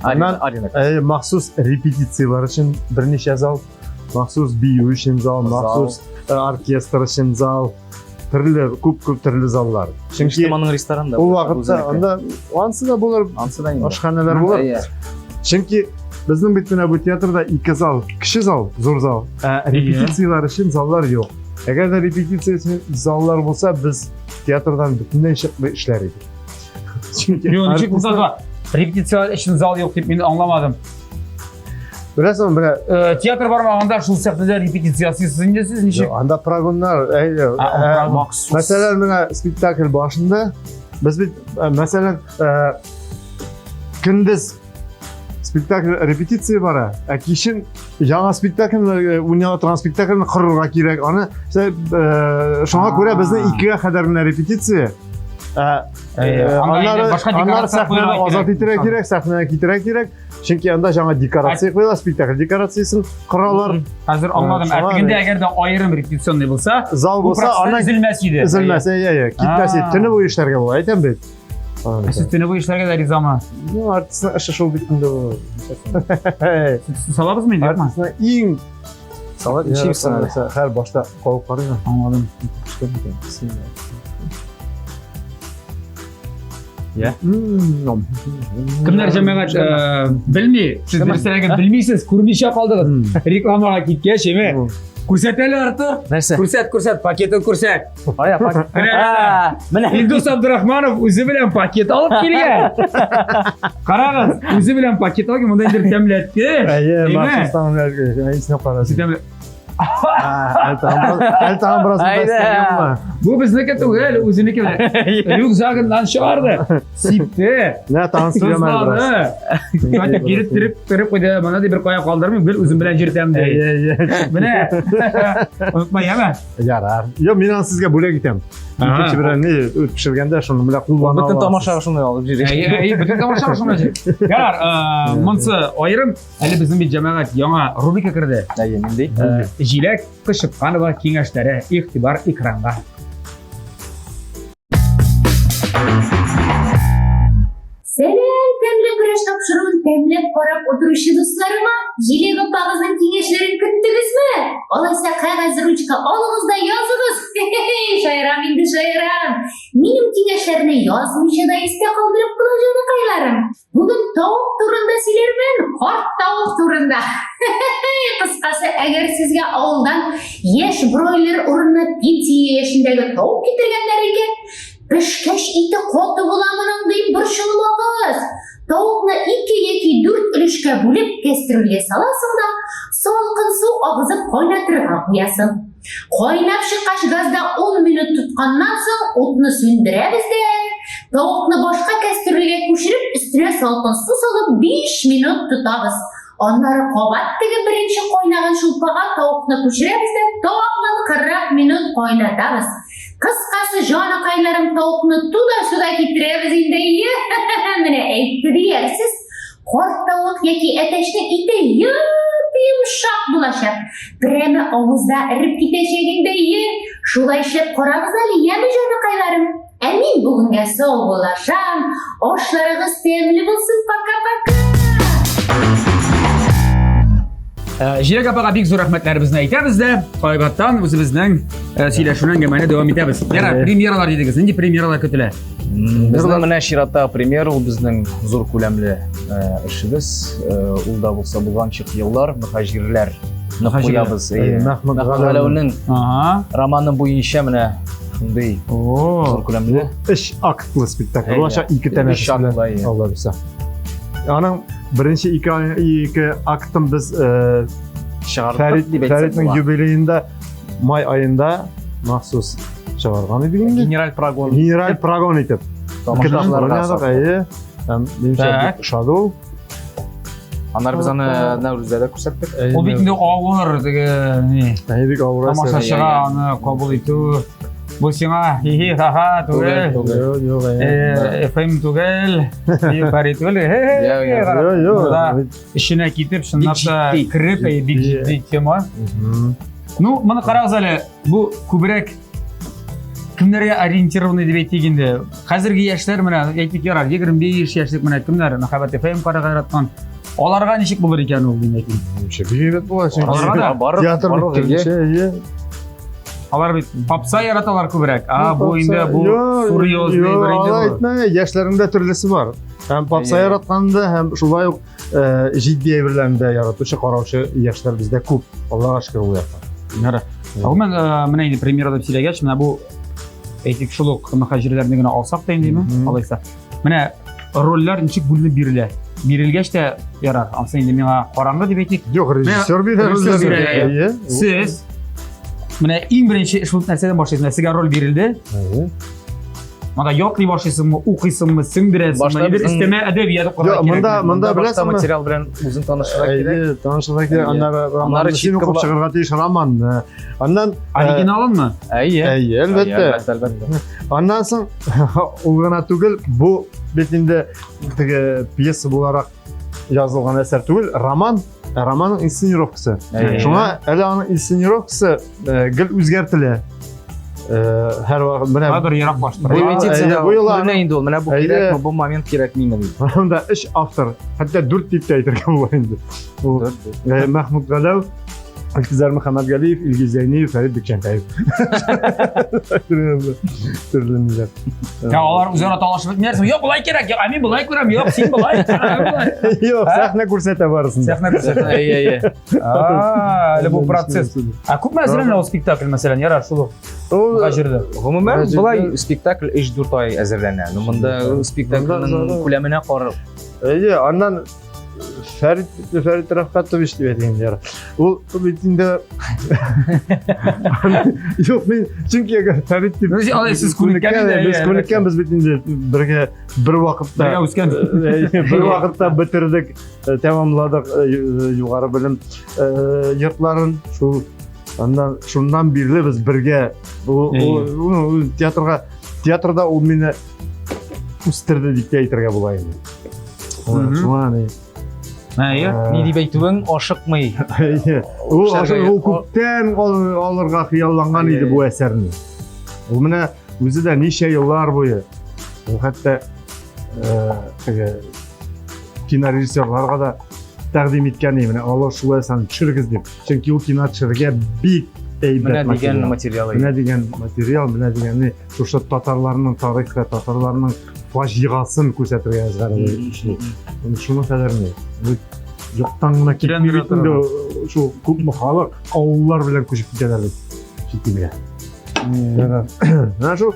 Аннан э, махсус репетицияләр өчен берничә зал, махсус бию өчен зал, махсус э, оркестр өчен зал, төрле күп-күп төрле заллар. Чөнки моның ресторанда. Ул вакытта анда ансы да булыр, ансы да инде. Ашханәләр булыр. Чөнки безнең бит менә бу театрда ике зал, кече зал, зур зал. Ә репетицияләр өчен заллар юк. Әгәр дә репетиция өчен заллар булса, без театрдан бөтенләй чыкмый эшләр идек. Чөнки Юк, ничек булса да репетицияләр өчен зал юк дип мин аңламадым. Беләсеңме, менә э, театр бармаганда шул сәхнәдә репетиция ясыйсыз инде сез ничек? Анда прогоннар, әйе. Э, мәсәлән, менә спектакль башында без бит, э, мәсәлән, көндез спектакль репетиция бара, ә кичен яңа спектакльне уйнала торган спектакльне корырга кирәк. Аны шуңа күрә безнең икегә кадәр менә репетиция. Аннары аннары сәхнәне азат итәргә кирәк, сәхнәгә китерергә кирәк. Чөнки анда яңа декорация куела, спектакль декорациясен коралар. Хәзер аңладым. Ә тегендә әгәр дә аерым репетиционный булса, зал булса, ана өзелмәс иде. Өзелмәс, әйе, әйе. Китмәс иде. Төне буе эшләргә була, әйтәм бит. Ә сез төне буе эшләргә дә ризамы? Ну, артистның эше шул бит инде ул. Салабызмы инде? Артистның иң Салат ичибез әле. Хәр башта кабып карыйм. Аңладым. Я. Кемнәр җәмәгать э, белми, сез дөресрәге белмисез, күрмичә калдыгыз. Рекламага киткәч, әйме? Күрсәт әле Артур. Нәрсә? Күрсәт, күрсәт, пакетын күрсәт. Ая, пакет. Менә Илдус Абдрахманов үзе белән пакет алып килгән. Карагыз, үзе белән пакет алып, монда инде тәмләтте. Әйе, махсус тәмләтте. Исенә карасын. Әле тагын бераз Әйдә. Бу безнеке түгел, үзенеке. Рюкзагыннан чыгарды. Сипте. Менә тагын сөйләмә бераз. Кстати, кире тереп тереп куйды. Моны ди бер кая калдырмыйм, гел үзем белән йөртәм ди. Әйе, әйе. Менә. Онытма, яме. Ярар. Юк, мин аны сезгә бүләк итәм. Икенче берәр ни пешергәндә шуны менә куллана Бөтен тамашага шуны алып йөри. Әйе, әйе, бөтен тамашага шуны. Ярар, монсы аерым. Әле безнең бит җәмәгать яңа рубрика керде. Әйе, нинди? Җиләк Кышыпканова киңәшләре. Игътибар экранга. Сәлам, тәмле көрәш тапшыруын тәмләп карап утыручы дусларыма! Җиләк апагызның киңәшләрен көттегезме? Алайса кәгазь, ручка алыгыз да языгыз. Хе-хе-хе, шаярам инде, шаярам. Минем киңәш киңәшләрне язмыйча да истә калдырып була, җаныкайларым. Бүген тавык турында сөйләрмен, карт тавык турында. Кыскасы, әгәр сезгә авылдан яшь бройлер урынына пенсия яшендәге тавык китергәннәр икән, пешкәч ите каты була моның дип борчылмагыз. Тавыкны ике яки дүрт өлешкә бүлеп кәстрүлгә саласың да, салкын су агызып кайнатырга куясың. Кайнап чыккач газда 10 минут тотканнан соң утны сүндерәбез дә, тавыкны башка кәстрүлгә күчереп, өстенә салкын су салып 5 минут тотабыз. Аннары кабат теге беренче кайнаган шулпага тавыкны күчерәбез дә тагын 40 минут кайнатабыз. Кыскасы, җаныкайларым, тавыкны туда-сюда китерәбез инде. Менә әйтте диярсез. Карт тавык яки әтәчнең ите йоп-йомшак булачак. Прәме авызда эреп китәчәк инде, ие. Шулай эшләп карагыз әле, яме, җаныкайларым. Ә мин бүгенгә сау булашам. Ашларыгыз тәмле булсын, пока-пока. Җиләк апага бик зур рәхмәтләребезне әйтәбез дә, кайбаттан үзебезнең сөйләшүне әңгәмәне дәвам итәбез. Ярар, премьералар дидегез. Нинди премьералар көтелә? Безнең менә чираттагы премьера ул безнең зур күләмле эшебез. Ул да булса булганчык еллар мөхаҗирләр куябыз. Мәхмүт Галәүнең романы буенча менә шундый зур күләмле. Өч актлы спектакль. Булачак ике тәнәфес белән. Алла бирсә. Аның беренче ике актын без чыгардык дип әйтсәк. Фәритнең юбилеенда май аенда махсус чыгарган идек инде. Генераль прогон. Генераль прогон итеп. Тамашачыларга. Әйе. Һәм минемчә бик ошады ул. Аннары без аны Нәүрүздә дә күрсәттек. Ул бит инде авыр теге ни. Әйе, бик авыр. Тамашачыга аны кабул итү. Бу сиңа хи-хи ха-ха түгел. Юк, юк. FM түгел, Фәрит түгел. Юк, юк. Эченә китеп, чынлап та кереп, бик җитди тема. Ну, моны карагыз әле, бу күбрәк кемнәргә ориентированный дип әйтик инде. Хәзерге яшьләр менә, әйтик, ярар, 25 яшьлек менә кемнәр Мәхәббәт FM карарга яраткан. Аларга ничек булыр икән ул, димәк. Ничек бик була, чөнки Аларга да театр бит, Алар бит попса яраталар күбрәк. А бу инде бу серьезный бер инде. Алай әйтмә, яшьләрнең төрлесе бар. Һәм попса яратканда, һәм шулай ук җитди әйберләрне дә яратучы, караучы яшьләр бездә күп. Аллага шөкер ул якта. Ярар. Гомумән, менә инде премьера дип сөйләгәч, менә бу әйтик шул ук мөхаҗирләрне генә алсак та индеме, алайса. Менә рольләр ничек бүленеп бирелә? Бирелгәч тә ярар, ансы инде миңа караңгы дип әйтик. Юк, режиссер бирә рольләрне. Сез менә иң беренче эш булып нәрсәдән башлыйсыз? Менә сезгә роль бирелде. Монда ятлый башлыйсыңмы, укыйсыңмы, сеңдерәсеңме, бер өстәмә әдәбият укырга кирәк. Монда монда беләсеңме? Материал белән үзең танышырга кирәк. Әйе, танышырга кирәк. Аннары романны син укып чыгарга тиеш романны. Аннан оригиналынмы? Әйе. Әйе, әлбәттә. Әлбәттә. Аннан соң ул гына түгел, бу бит инде теге пьеса буларак язылган әсәр түгел, роман, романның инсценировкасы. Шуңа әле аның инсценировкасы гел үзгәртелә. Һәрвакыт менә Хәзер ерак баштыра. Репетициядә бу юлы күренә инде ул, менә бу кирәкме, бу момент кирәкмиме дип. Монда өч автор, хәтта дүрт дип тә әйтергә була инде. Ул Мәхмүт Галәү, Илгизәр Мөхәммәтгалиев, Илгиз Зәйниев, Фәрит Бикчәнтәев. Төрле ниләр. Я алар үзара талашып бетмәсме? Юк, болай кирәк, юк, ә мин болай күрәм, юк, син болай. Юк, сәхнә күрсәтә барысын. Сәхнә күрсәтә. Әйе, әйе. А, әле бу процесс. Ә күпме әзерләнә ул спектакль, мәсәлән, ярар, шул ук. Ул җирдә. Гомумән, болай спектакль 3-4 ай әзерләнә. Ну, монда спектакльнең күләменә карап. Әйе, аннан Фәрит Фәрит Рәфкатович дип әйтәйем яра. Ул бит инде Юк, мин чөнки әгәр Фәрит дип Алай сез күнеккән инде. Без күнеккән, без бит инде бергә бер вакытта бергә үскән. Бер вакытта бетердек, тәмамладык югары белем йортларын. Шул аннан шуннан бирле без бергә ул театрга театрда ул мине үстерде дип тә әйтергә була инде. Шуңа ни. Әйе. Ни дип әйтүең ашыкмый. Ул ул күптән алырга хыялланган иде бу әсәрне. Ул менә үзе дә ничә еллар буе ул хәтта теге кинорежиссерларга да тәкъдим иткән иде, менә алар шулай сан төшерегез дип. Чөнки ул кино төшерергә бик әйбәт Менә дигән материал. Менә дигән материал, менә дигән ни, шушы татарларның тарихы, татарларның фаҗигасын күрсәтергә язган иде. Шуның кадәр ни. Бу Юктан гына китми бит инде шул күпме халык авыллар белән күчеп китәләр бит чит илгә. Менә шул.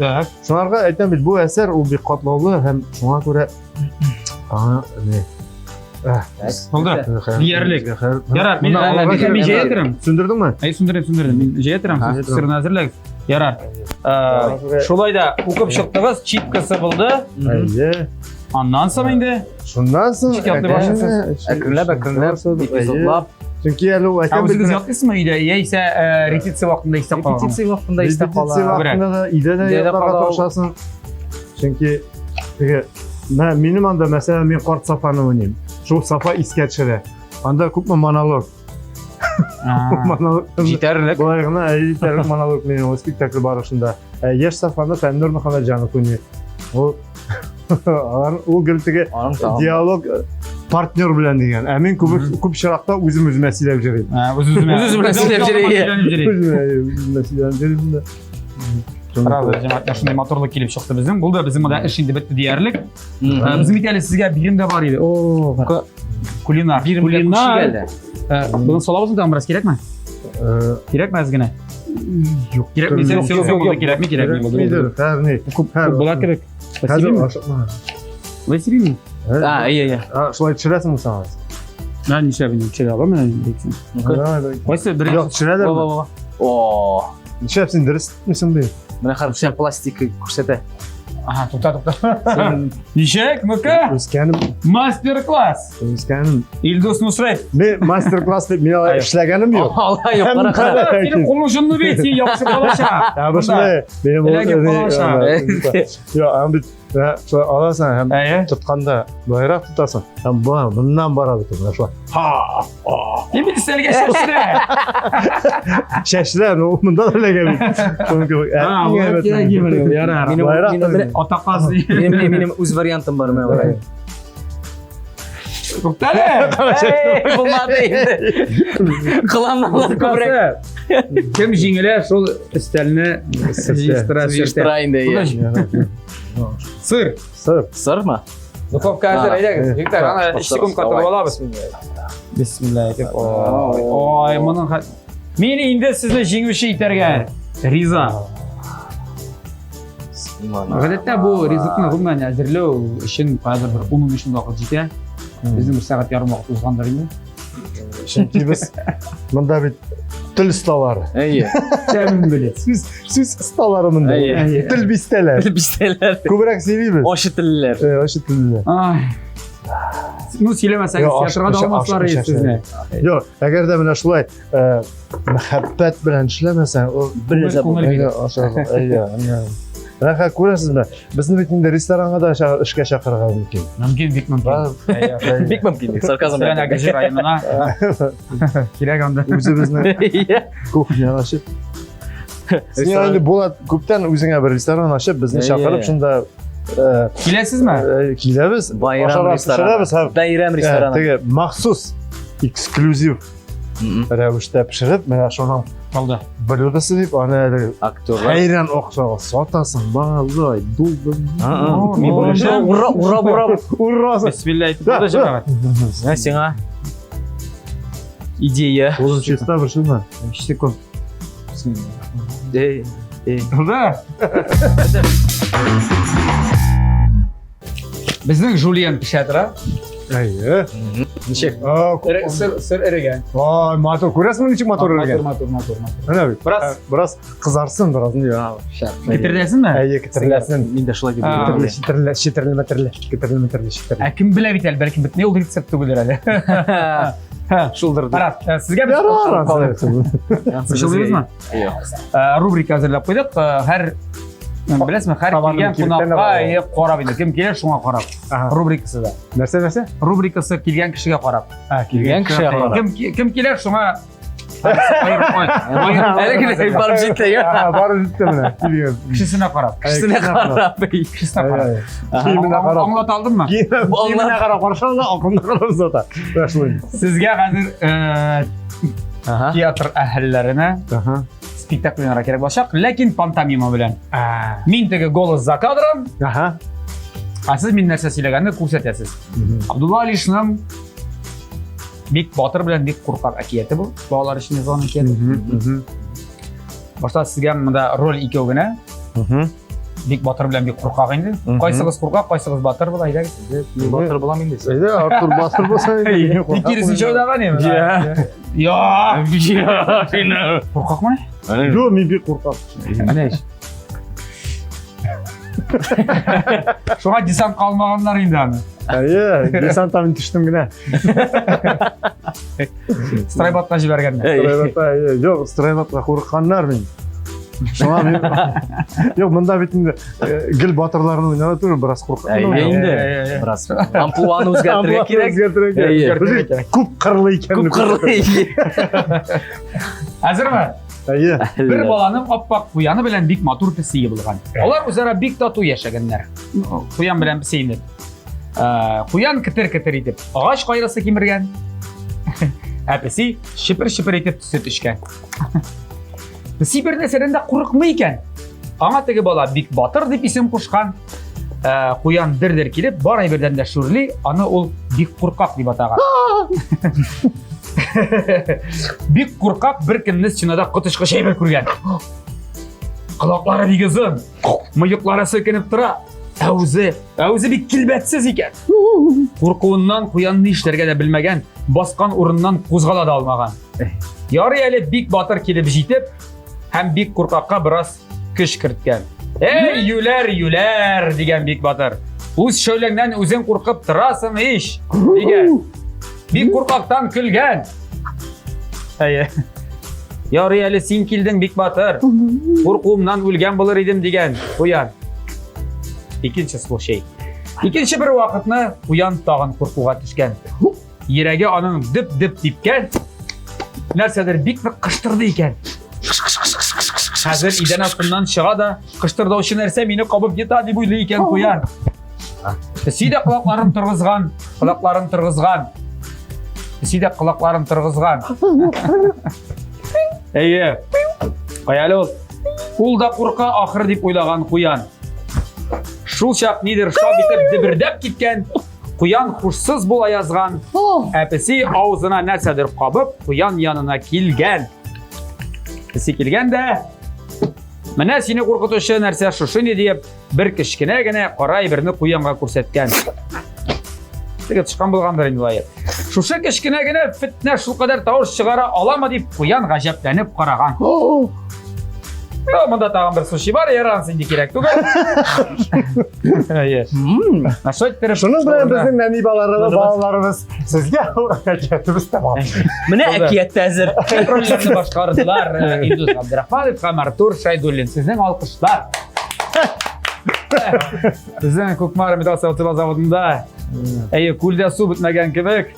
Шуңарга әйтәм бит, бу әсәр ул бик катлаулы һәм шуңа күрә аңа не Булды. Диярлек. Ярар, мин мин җәя торам. Сүндердеңме? Әй, сүндердем, сүндердем. Мин җәя торам, сез сырны әзерләгез. Ярар. Шулай да укып чыктыгыз, чипкасы булды. Әйе. Аннан соң инде Шуннан соң Ничек ятлый башлыйсыз? Әкренләп, әкренләп, эпизодлап. Чөнки әле ул Ә әйтәм үзегез ятлыйсызмы өйдә яисә репетиция вакытында истә кала? Репетиция вакытында истә кала. Репетиция вакытында да өйдә дә ятларга тырышасың. Чөнки теге менә минем анда мәсәлән мин карт Сафаны уйныйм. Шул Сафа искә төшерә. Анда күпме монолог. Монолог. Җитәрлек. Болай гына җитәрлек монолог минем ул спектакль барышында. Ә яшь Сафаны Фәннур Мөхәммәтҗанов уйный. Ул алар ул гел теге диалог партнер белән дигән. Ә мин күп күп чиракта үзем үземә сөйләп йөрим. Үз үземә. Үз үземә сөйләп йөрим. Үземә сөйләп йөрим дә. Разы, җәмәгать, шундый матурлык килеп чыкты безнең. Булды, безнең монда эш инде бетте диярлек. Безнең бит әле сезгә бирем дә бар иде. О, кулинар. Кулинар. Моны салабызмы тагын бераз кирәкме? Кирәкме әз генә? Юк. Кирәкми, сен сен сен кирәкми, кирәкми. Кирәкми. Күп була кебек. Хәзер ашыкма. Василий. А, әйе, әйе. А, шулай төшерәсеңме соң? Мә нишләп инде төшерә алам менә дисең. Кайсы бер Юк, төшерәләрме? О, Нишләп син дөрес тотмыйсың ди? Менә хәзер пластик күрсәтә. Ага, тукта, тукта. Ничек, ну-ка? Үскәнем. Мастер-класс. Үскәнем. Илдус Нусрәт. Мин мастер-класс дип мин алай эшләгәнем юк. Алай юк, кара, кара. Синең кулың җонлы бит, син ябышып калачак. Ә бу шулай, минем ул. Юк, аны бит шулай аласың һәм тотканда былайрак тотасың. Һәм моннан бара бит менә шулай. Ха! Мин бит өстәлгә чәчрә. Чәчрә, ну монда да эләгә бит. Шуның кебек. Ярар. Атаказ. Минем үз вариантым бар менә. Туктале! Булмады инде. Кыланмалар күбрәк. Кем җиңелә, шул өстәлне җыештыра. Җыештыра инде. Сыр. Сыр. Сырмы? Духовка әзер, әйдәгез. Виктор, аны 3 секунд катырып алабыз. Бисмилла әйтеп. Ой, моның Мин инде сезне җиңүче итәргә риза. Гадәттә бу ризыкны гомумән әзерләү өчен кайдыр бер 10-15 минут вакыт җитә. Безнең бер сәгать ярым вакыт узгандыр инде. Чөнки без монда бит тел осталары. Әйе. Тәмам белә. Сүз сүз осталары монда. Әйе. Тел бистәләр. Тел бистәләр. Күбрәк сөйлибез. Ачы теллеләр. Э, ачы теллеләр. Ай. Ну, сөйләмәсәгез, театрга да алмаслар иде сезне. Юк, әгәр дә менә шулай э, мәхәббәт белән эшләмәсәң, ул бер нәрсә булмый. Рәхәт күрәсезме? Безне бит инде ресторанга да эшкә чакырырга мөмкин. Мөмкин, бик мөмкин. Бик мөмкин, сарказм белән. Әгерҗе районына. Кирәк анда. Үзебезнең кухня ачып. Син инде Булат күптән үзеңә бер ресторан ачып, безне чакырып, шунда Киләсезме? Киләбез. Байрам рестораны. Бәйрәм рестораны. Теге махсус эксклюзив рәвештә пешереп, менә шуның Калды. блюдосы дип, аны әле актерлар хәйран акчага сатасың, малай, дулды. Ура, ура, ура. Ура. Бисмилла әйтеп булды җәмәгать. Менә сиңа идея. Кулың чиста борчылма. 3 секунд. Эй, эй. Да. Безнең жульен пешә тора. Әйе. Ничек? Сыр, сыр эрегән. Ай, матур. Күрәсеңме ничек матур эрегән? Матур, матур, матур. Менә бит. Бераз бераз кызарсын, бераз. Кетерләсенме? Әйе, кетерләсен. Мин дә шулай дип уйлыйм. Четерле, четерле, метерле, кетерле, метерле, четерле. Ә кем белә бит әле, бәлкем бөтенләй ул рецепт түгелдер әле. Шулдыр. Марат, сезгә без Шулдырмы? Рубрика әзерләп куйдык. Һәр беләсезме, һәр килгән кунакка карап инде. Кем килә, шуңа карап. Рубрикасы да. Нәрсә, нәрсә? Рубрикасы килгән кешегә карап. Килгән кешегә карап. Кем кем килә, шуңа Әле генә барып җитте. Барып җитте менә. Килгән. Кешесенә карап. Кешесенә карап. Кешесенә карап. Киеменә карап. Аңлата алдыммы? Киеменә карап каршы ала, акылына карап озата. Менә шулай. Сезгә хәзер театр әһелләренә спектакль уйнарга кирәк булачак, ләкин пантомима белән. Мин теге голос за кадром, Ага. ә сез мин нәрсә сөйләгәнне күрсәтәсез. Абдулла Алишның бик батыр белән бик куркак әкияте бу. Балалар өчен язылган әкият. Башта сезгә монда роль икәү генә. Бик батыр белән бик куркак инде. Кайсыгыз куркак, кайсыгыз батыр була, әйдәгез. Мин батыр булам инде. Әйдә, Артур батыр булса инде. мин куркак Тик киресенчә булам. уйнаган инде. Я! Куркакмы? Юк, мин бик куркак. Менә ич. Шуңа десант калмаганнар инде аны. Әйе, десанттан мин төштем генә. Стройбатка җибәргәннәр. Стройбатта, әйе. Юк, стройбатка курыкканнар мин. Шуңа мин Юк, монда бит инде э, гел батырларны уйнады түгел, бераз куркак. Әйе инде. Бераз амплуаны үзгәртергә кирәк. Үзгәртергә Әйе. кирәк. Без Күп кырлы икән. Күп кырлы. Әзерме? Әйе. Бер баланың аппак куяны белән бик матур песие булган. Алар үзара бик тату яшәгәннәр. Куян белән песи инде. Э, Куян кетер-кетер итеп агач кайрысы кимергән. Ә песи шипер-шипер итеп сөт эчкән. Песи бер нәрсәдән дә курыкмый икән. Аңа теге бала бик батыр дип исем кушкан. Э, Куян дер-дер килеп, бар әйбердән дә шүрли, аны ул бик куркак дип атаган. Бик куркак бер көнне стенада коточкыч әйбер күргән. Колаклары бик озын, мыеклары селкенеп тора. Ә үзе, ә үзе бик килбәтсез икән. Куркуыннан куян ни эшләргә дә белмәгән, баскан урыннан кузгала да алмаган. Ярый әле бик батыр килеп җитеп һәм бик куркакка бераз көч керткән. Эй, юләр, юләр, дигән бик батыр. Үз шәүләңнән үзең куркып торасың ич, дигән. Бик куркактан көлгән. Әйе. Ярый әле син килдең, бик батыр. Куркуымнан үлгән булыр идем, дигән куян. Икенче случай. Икенче бер вакытны куян тагын куркуга төшкән. Йөрәге аның дөп-дөп типкән. Нәрсәдер бик нык кыштырды икән. Хәзер идән астыннан чыга да, кыштырдаучы нәрсә мине кабып йота дип уйлый икән куян. Песи дә колакларын торгызган, колакларын торгызган. Песи дә колакларын торгызган. Әйе. Кая әле ул? Ул да курка ахыр дип уйлаган куян. Шул чак нидер шап итеп дөбердәп киткән. Куян хушсыз була язган. Ә песи авызына нәрсәдер кабып, куян янына килгән. Песи килгән дә, менә сине куркытучы нәрсә шушы ни диеп, бер кечкенә генә кара әйберне куянга күрсәткән. Теге тычкан булгандыр инде лаек. Шушы кечкенә генә фетнә шулкадәр тавыш чыгара аламы дип куян гаҗәпләнеп караган. О, монда тагын бер суши бар, ярансы инде кирәк түгел. Әйе. Ә шулай иттереп, Шуның белән безнең нәни балаларыбыз, балаларыбыз сезгә әкиятебез тәмам. Менә әкият тә әзер. Рольләрне башкардылар э, Илдус Абдрахманов һәм Артур Шайдуллин. Сезнең алкышлар. Безнең Кукмара металл савыт-саба заводында әйе, күлдә су бетмәгән кебек.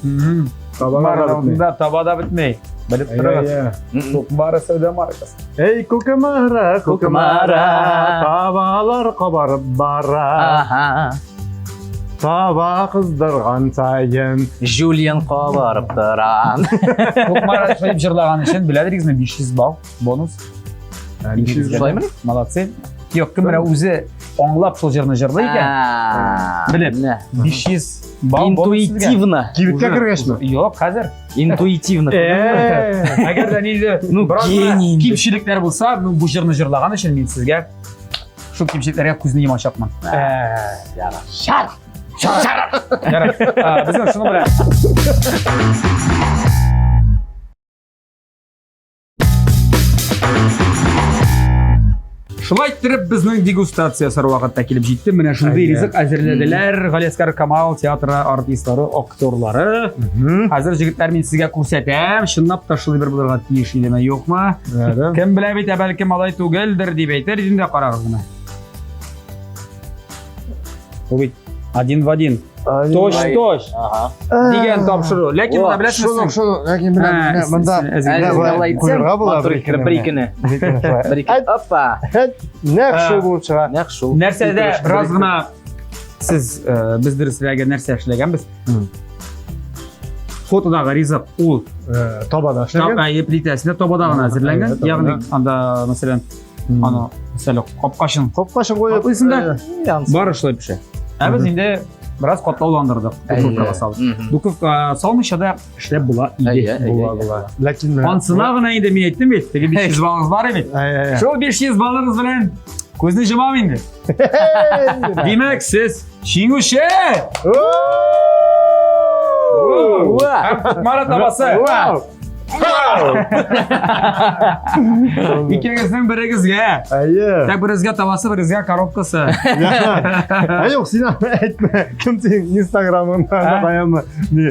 Мгм. Табалар Кукмара да бетми. заводында таба да бетми. Белеп торыгыз. Әйе. Кукмара сәүдә маркасы. Эй, Кукмара, Кукмара, табалар кабарып бара. Ага. Таба кыздырган саен. Жюльен кабарып тора. Кукмара шулай дип җырлаган өчен беләдергезме 500 балл бонус. Шулаймыни? Молодцы. Юк, кем менә үзе аңлап шул җырны җырлый икән. Белеп. Менә. 500 балл бонус сезгә. Интуитивно. Кибеткә кергәчме? Юк, хәзер. Интуитивно. Әгәр дә инде Ну, бераз гына гений инде. кимчелекләр булса, ну, бу җырны җырлаган өчен мин сезгә шул кимчелекләргә күзне йомачакмын. Шар. Шар! Ярар. А, Безнең шуның белән Шулай иттереп безнең дегустация ясар вакыт та килеп җитте. Менә шундый Әйе. ризык әзерләделәр. Галиәсгар Камал театры артистлары, актерлары. Хәзер җегетләр мин сезгә күрсәтәм. Чынлап та шулай бер булырга тиеш идеме, юкмы? Кем белә бит, ә бәлкем алай түгелдер дип әйтер идем дә карагыз гына. Бу бит один в один. Точ-точ Ага. дигән тапшыру. Ләкин О, менә беләсезме? Шуны, шуны, ләкин менә Ә, менә монда әз- менә әз- болай Алай итсәң, куярга була матур иттереп бер икене. Бер икене шулай. Бер ике. Опа. Нәкъ шул булып чыга. Нәкъ шул. Нәрсәдә бераз гына сез э, без дөресрәге нәрсә эшләгәнбез. М. Фотодагы ризык ул табада эшләнгән. Әйе, плитәсендә табада гына әзерләнгән. Ягъни анда, мәсәлән, аны мәсәлән, капкачын капкачын куеп, каплыйсың да, бары шулай пешә. Ә без инде бераз катлауландырдык, духовкага салып. Духовка салмыйча да эшләп була иде. Була, була. Ләкин Ансына гына инде мин әйттем бит, теге 500 баллыгыз бар бит. Шул 500 баллыгыз белән күзне йомам инде. Димәк, сез җиңүче! Кукмара табасы! Икегезнең берегезгә. Әйе. Так берегезгә табасы, берегезгә коробкасы. Ә юк, син әйтмә. Кем синең Инстаграмыңда каямы? Ни,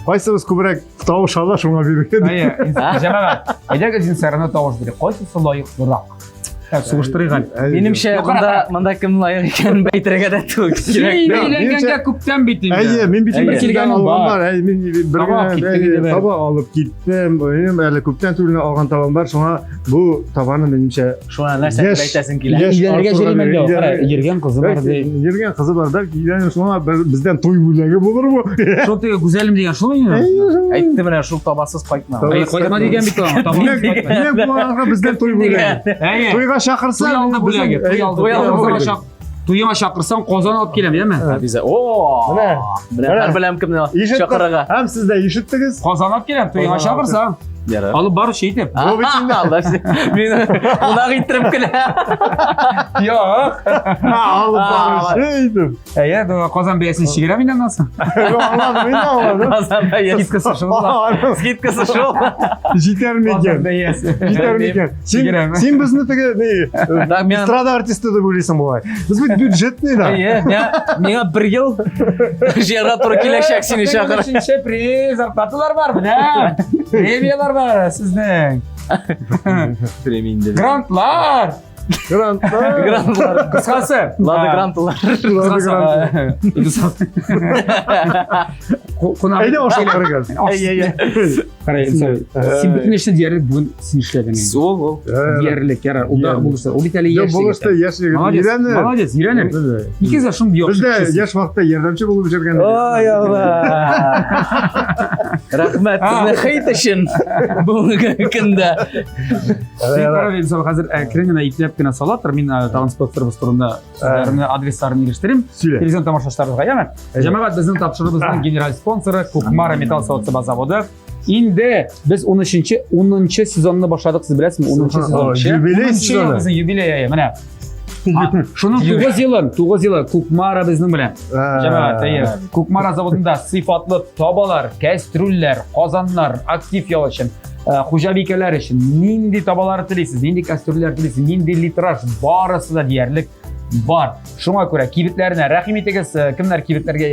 кайсыбыз күбрәк тавыш ала, шуңа бирергә. Әйе, җәмәгать. Әйдәгез Инстаграмда тавыш бирик. Кайсысы лаеклырак? Так, сугыштырыйк әле. Минемчә, монда монда кем лаек икәнен әйтергә дә түгел кирәк. Син өйләнгәнгә күптән бит инде. Әйе, мин бит Бер килгәнем алган бар. бар. Әйе, мин бер Таба алып киттек инде бер. таба алып киттем. Минем әле күптән түгел алган табам бар. Шуңа бу табаны минемчә Шуңа нәрсә дип әйтәсең килә? яшь Өйләнергә Артурга җөрим әллә ул. бирергә. Кара, йөргән кызы бар ди. Йөргән кызы бар. Бәлки өйләнер, шуңа бер бездән туй бүләге булыр бу. Шул теге Гүзәлем дигән шул инде. Әйтте менә шул табасыз кайтма. Әй, кайтма дигән бит ул. Табасыз кайтма. Димәк, бу аларга бездән туй бүләге. Әйе. Туйга чакырса, Туй алды бүләге, туй алды. Туй алды Туйга бүләге. Туема чакырсаң, казан алып киләм, яме? Бизе. О! Менә. Менә һәр беләм кемне Ишеттек. чакырырга. Һәм сез дә ишеттегез. Казан алып киләм, туйга Казан алып чакырсаң. Ярар. Алып баручы итеп. Бу бит инде. Алла Мин кунак иттереп кенә. Юк. Алып баручы итеп. Әйе, Казан бәясен чигерәм инде аннан соң. Аңладым, мин аңладым. Казан бәясе. Скидкасы шул була. Скидкасы шул. Җитәр Казан микән? бәясе. Җитәр микән? Син, Чигерәм. син безне теге ни, Да, мин- эстрада артисты дип уйлыйсың бугай. Без бит бюджетный да. Әйе, миңа бер ел җыярга туры киләчәк сине чакырып. Өченче приз, зарплаталар бар, менә. Премияләр бар сезнең. Премия инде. Грантлар. Грантлар. Грантлар. Кыскасы. Лада грантлар. Кыскасы. Кунак. Әйдә ашап карыйк. Әйе, әйе. Кара, син бөтен эшне диярлек бүген син эшләдең инде. Ул, ул. Диярлек, ярар. Ул да Диярлек. булышты. Ул бит әле Юк, яшь. булышты, яшь егет. Молодец. Өйрәнер. Молодец, өйрәнер. Икегез дә шундый Без яхшы дә кешесез. яшь вакытта ярдәмче булып йөргән идек. Ой, Алла. Рәхмәт сезне хейт өчен бүгенге көндә. Син кара, Илсур, хәзер әкрен генә ипләп кенә сала тор. Мин тагын спонсорыбыз турында сүзләремне, адресларын ирештерим. Сөйлә. Телевизион тамашачыларыбызга, яме? Җәмәгать, безнең тапшыруыбызның генераль спонсоры Кукмара металл савыт-саба заводы. Инде без 13-нче 10-нчы сезонны башладык, сез беләсезме? 10-нчы сезон. О, юбилей 10 ел сезоны. безнең юбилей ае, менә. Шуның 9 елын, 9 елы Кукмара безнең белән. Җәмәгать, әйе. Кукмара заводында сыйфатлы табалар, кәстрүлләр, казаннар, актив ял өчен, хуҗабикәләр өчен нинди табалар телисез, нинди кәстрүлләр телисез, нинди литраж, барысы да диярлек бар. Шуңа күрә кибетләренә рәхим итегез. Кемнәр кибетләргә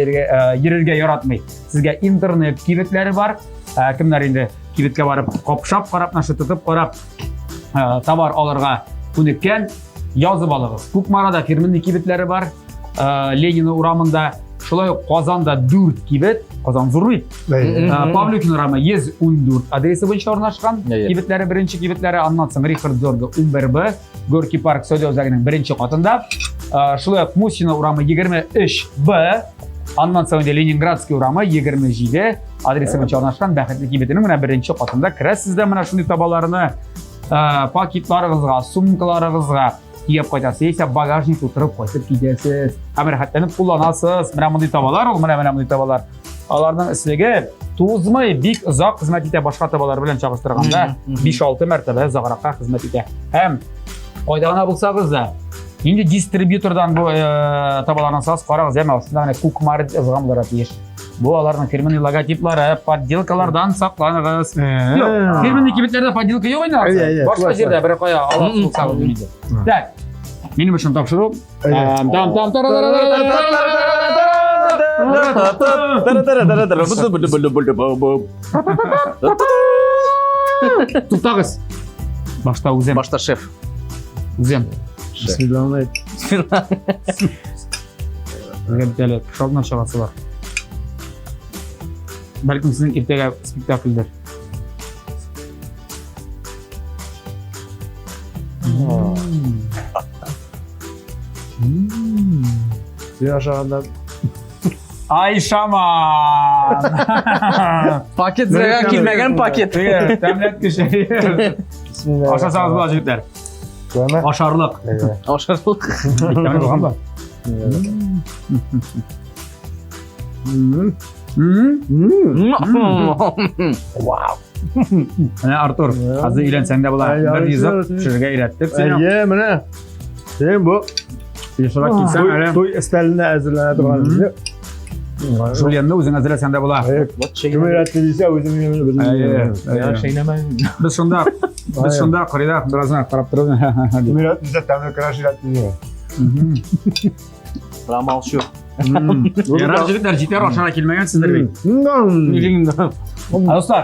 йөрергә яратмый? Сезгә интернет кибетләре бар. Кемнәр инде кибеткә барып капшап карап, нашы тотып карап, товар алырга күнеккән, язып алыгыз. Кукмарада фирменный кибетләре бар. Ленина урамында, шулай ук Казанда 4 кибет, Казан зур бит. Павлюкин урамы 114 адресы буенча урнашкан. Кибетләре беренче кибетләре, аннан соң Рихард Зорга 11Б, Горький парк сәүдә үзәгенең беренче катында. Шулай ук Мусина урамы 23Б, аннан соң инде Ленинградский урамы 27 адресы буенча урнашкан Бәхетле кибетенең менә беренче катында керәсез дә менә шундый табаларны пакетларыгызга, сумкаларыгызга киеп кайтасыз, яисә багажник тутырып кайтып китәсез. Һәм рәхәтләнеп кулланасыз. Менә мондый табалар ул, менә мондый табалар. Аларның эслеге тузмый, бик озак хезмәт итә башка табалар белән чагыштырганда 5-6 мәртәбә озагракка хезмәт итә. Һәм кайда гына булсагыз да, инде дистрибьютордан бу табаларны алсагыз, карагыз, әмма астында менә Кукмара дип язылган булырга тиеш. Бу аларның фирменный логотиплары, подделкалардан сакланыгыз. Юк, фирменный кибетләрдә подделка юк инде. Әйе, әйе, Башка шулай, җирдә бер кая аласыз булсагыз инде. Так. Минем өчен тапшыру. Там там там Туктагыз. Башта үзем. Башта шеф. Үзем. Бисмилла. Безгә бит әле шалына чыгасы бар. Бәлкем сезнең иртәгә спектакльдер. Син ашаганда Ай, шаман! Пакет зря килмәгән пакет. Тәмләткеч. Ашасагыз була, җегетләр. Тәме? Ашарлык. Ашарлык. Бик тәмле булган ба. Вау. Менә Артур, хәзер өйләнсәң дә була. Бер ризык пешерергә өйрәттек сине. Әйе, менә. Син бу Ешрак килсәң әле. Туй өстәленә әзерләнә торган. Жульенны үзең әзерләсәң дә була. Кем өйрәтте дисә, үзем белмим. Без шунда, без шунда кырыйда бераз гына карап торабыз. Кем өйрәтте дисә, тәмле көрәш өйрәтте дигән. Промолчу. Ярар, җегетләр, җитәр ашарга килмәгәнсездер бит. Дуслар,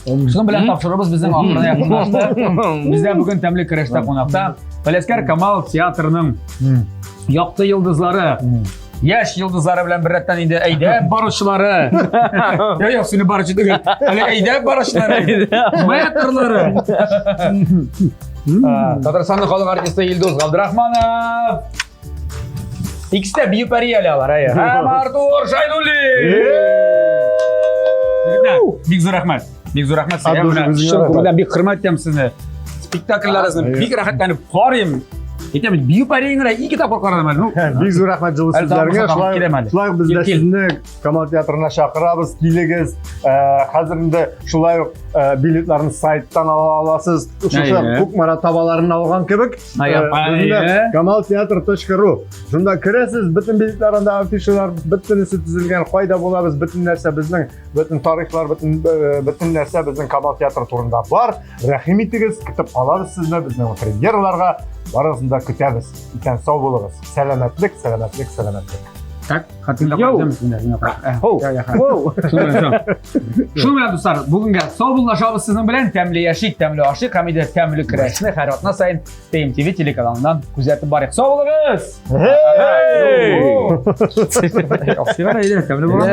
шуның белән тапшыруыбыз безнең ахырына якынлашты. Бездә бүген тәмле көрәштә кунакта Галиәсгар Камал театрының якты йолдызлары, яшь йолдызлары белән беррәттән инде әйдәп баручылары. Юк, юк, сине баручы түгел. Әле әйдәп баручылары, мэтрлары. Татарстанның халык артисты Илдус Габдрахманов. Икесе дә бию пәри әле алар, әйе. Һәм Артур Шайдуллин! Бик зур рәхмәт. Бик зур рәхмәт сезгә. Менә чын күңелдән бик хөрмәт итәм сезне. Спектакльләрегезне бик рәхәтләнеп карыйм. Әйтәм, бию пәриен генә ике тапкыр карадым әле. Ну, бик зур рәхмәт җылы сүзләреңә. Шулай, шулай без дә сезне Камал театрына чакырабыз, килегез. Хәзер инде шулай ук билетларны сайттан ала аласыз. Шушы Кукмара табаларын алган кебек. Камалтеатр.ру. Шунда керәсез, бөтен билетлар анда, афишалар, бөтенесе төзелгән, кайда булабыз, бөтен нәрсә безнең, бөтен тарихлар, бөтен бөтен нәрсә безнең Камал театры турында бар. Рәхим итегез, көтеп калабыз сезне безнең премьераларга. Барыгызны да көтәбез. Исән сау булыгыз. Сәламәтлек, сәламәтлек, сәламәтлек. Так, хатында Шуның белән, дуслар, бүгенгә сау буллашабыз сезнең белән. Тәмле яшик, тәмле ашыйк һәм инде тәмле көрәшне һәр атна саен ТМТВ телеканалыннан күзәтеп барыйк. Сау булыгыз! Тәмле булган.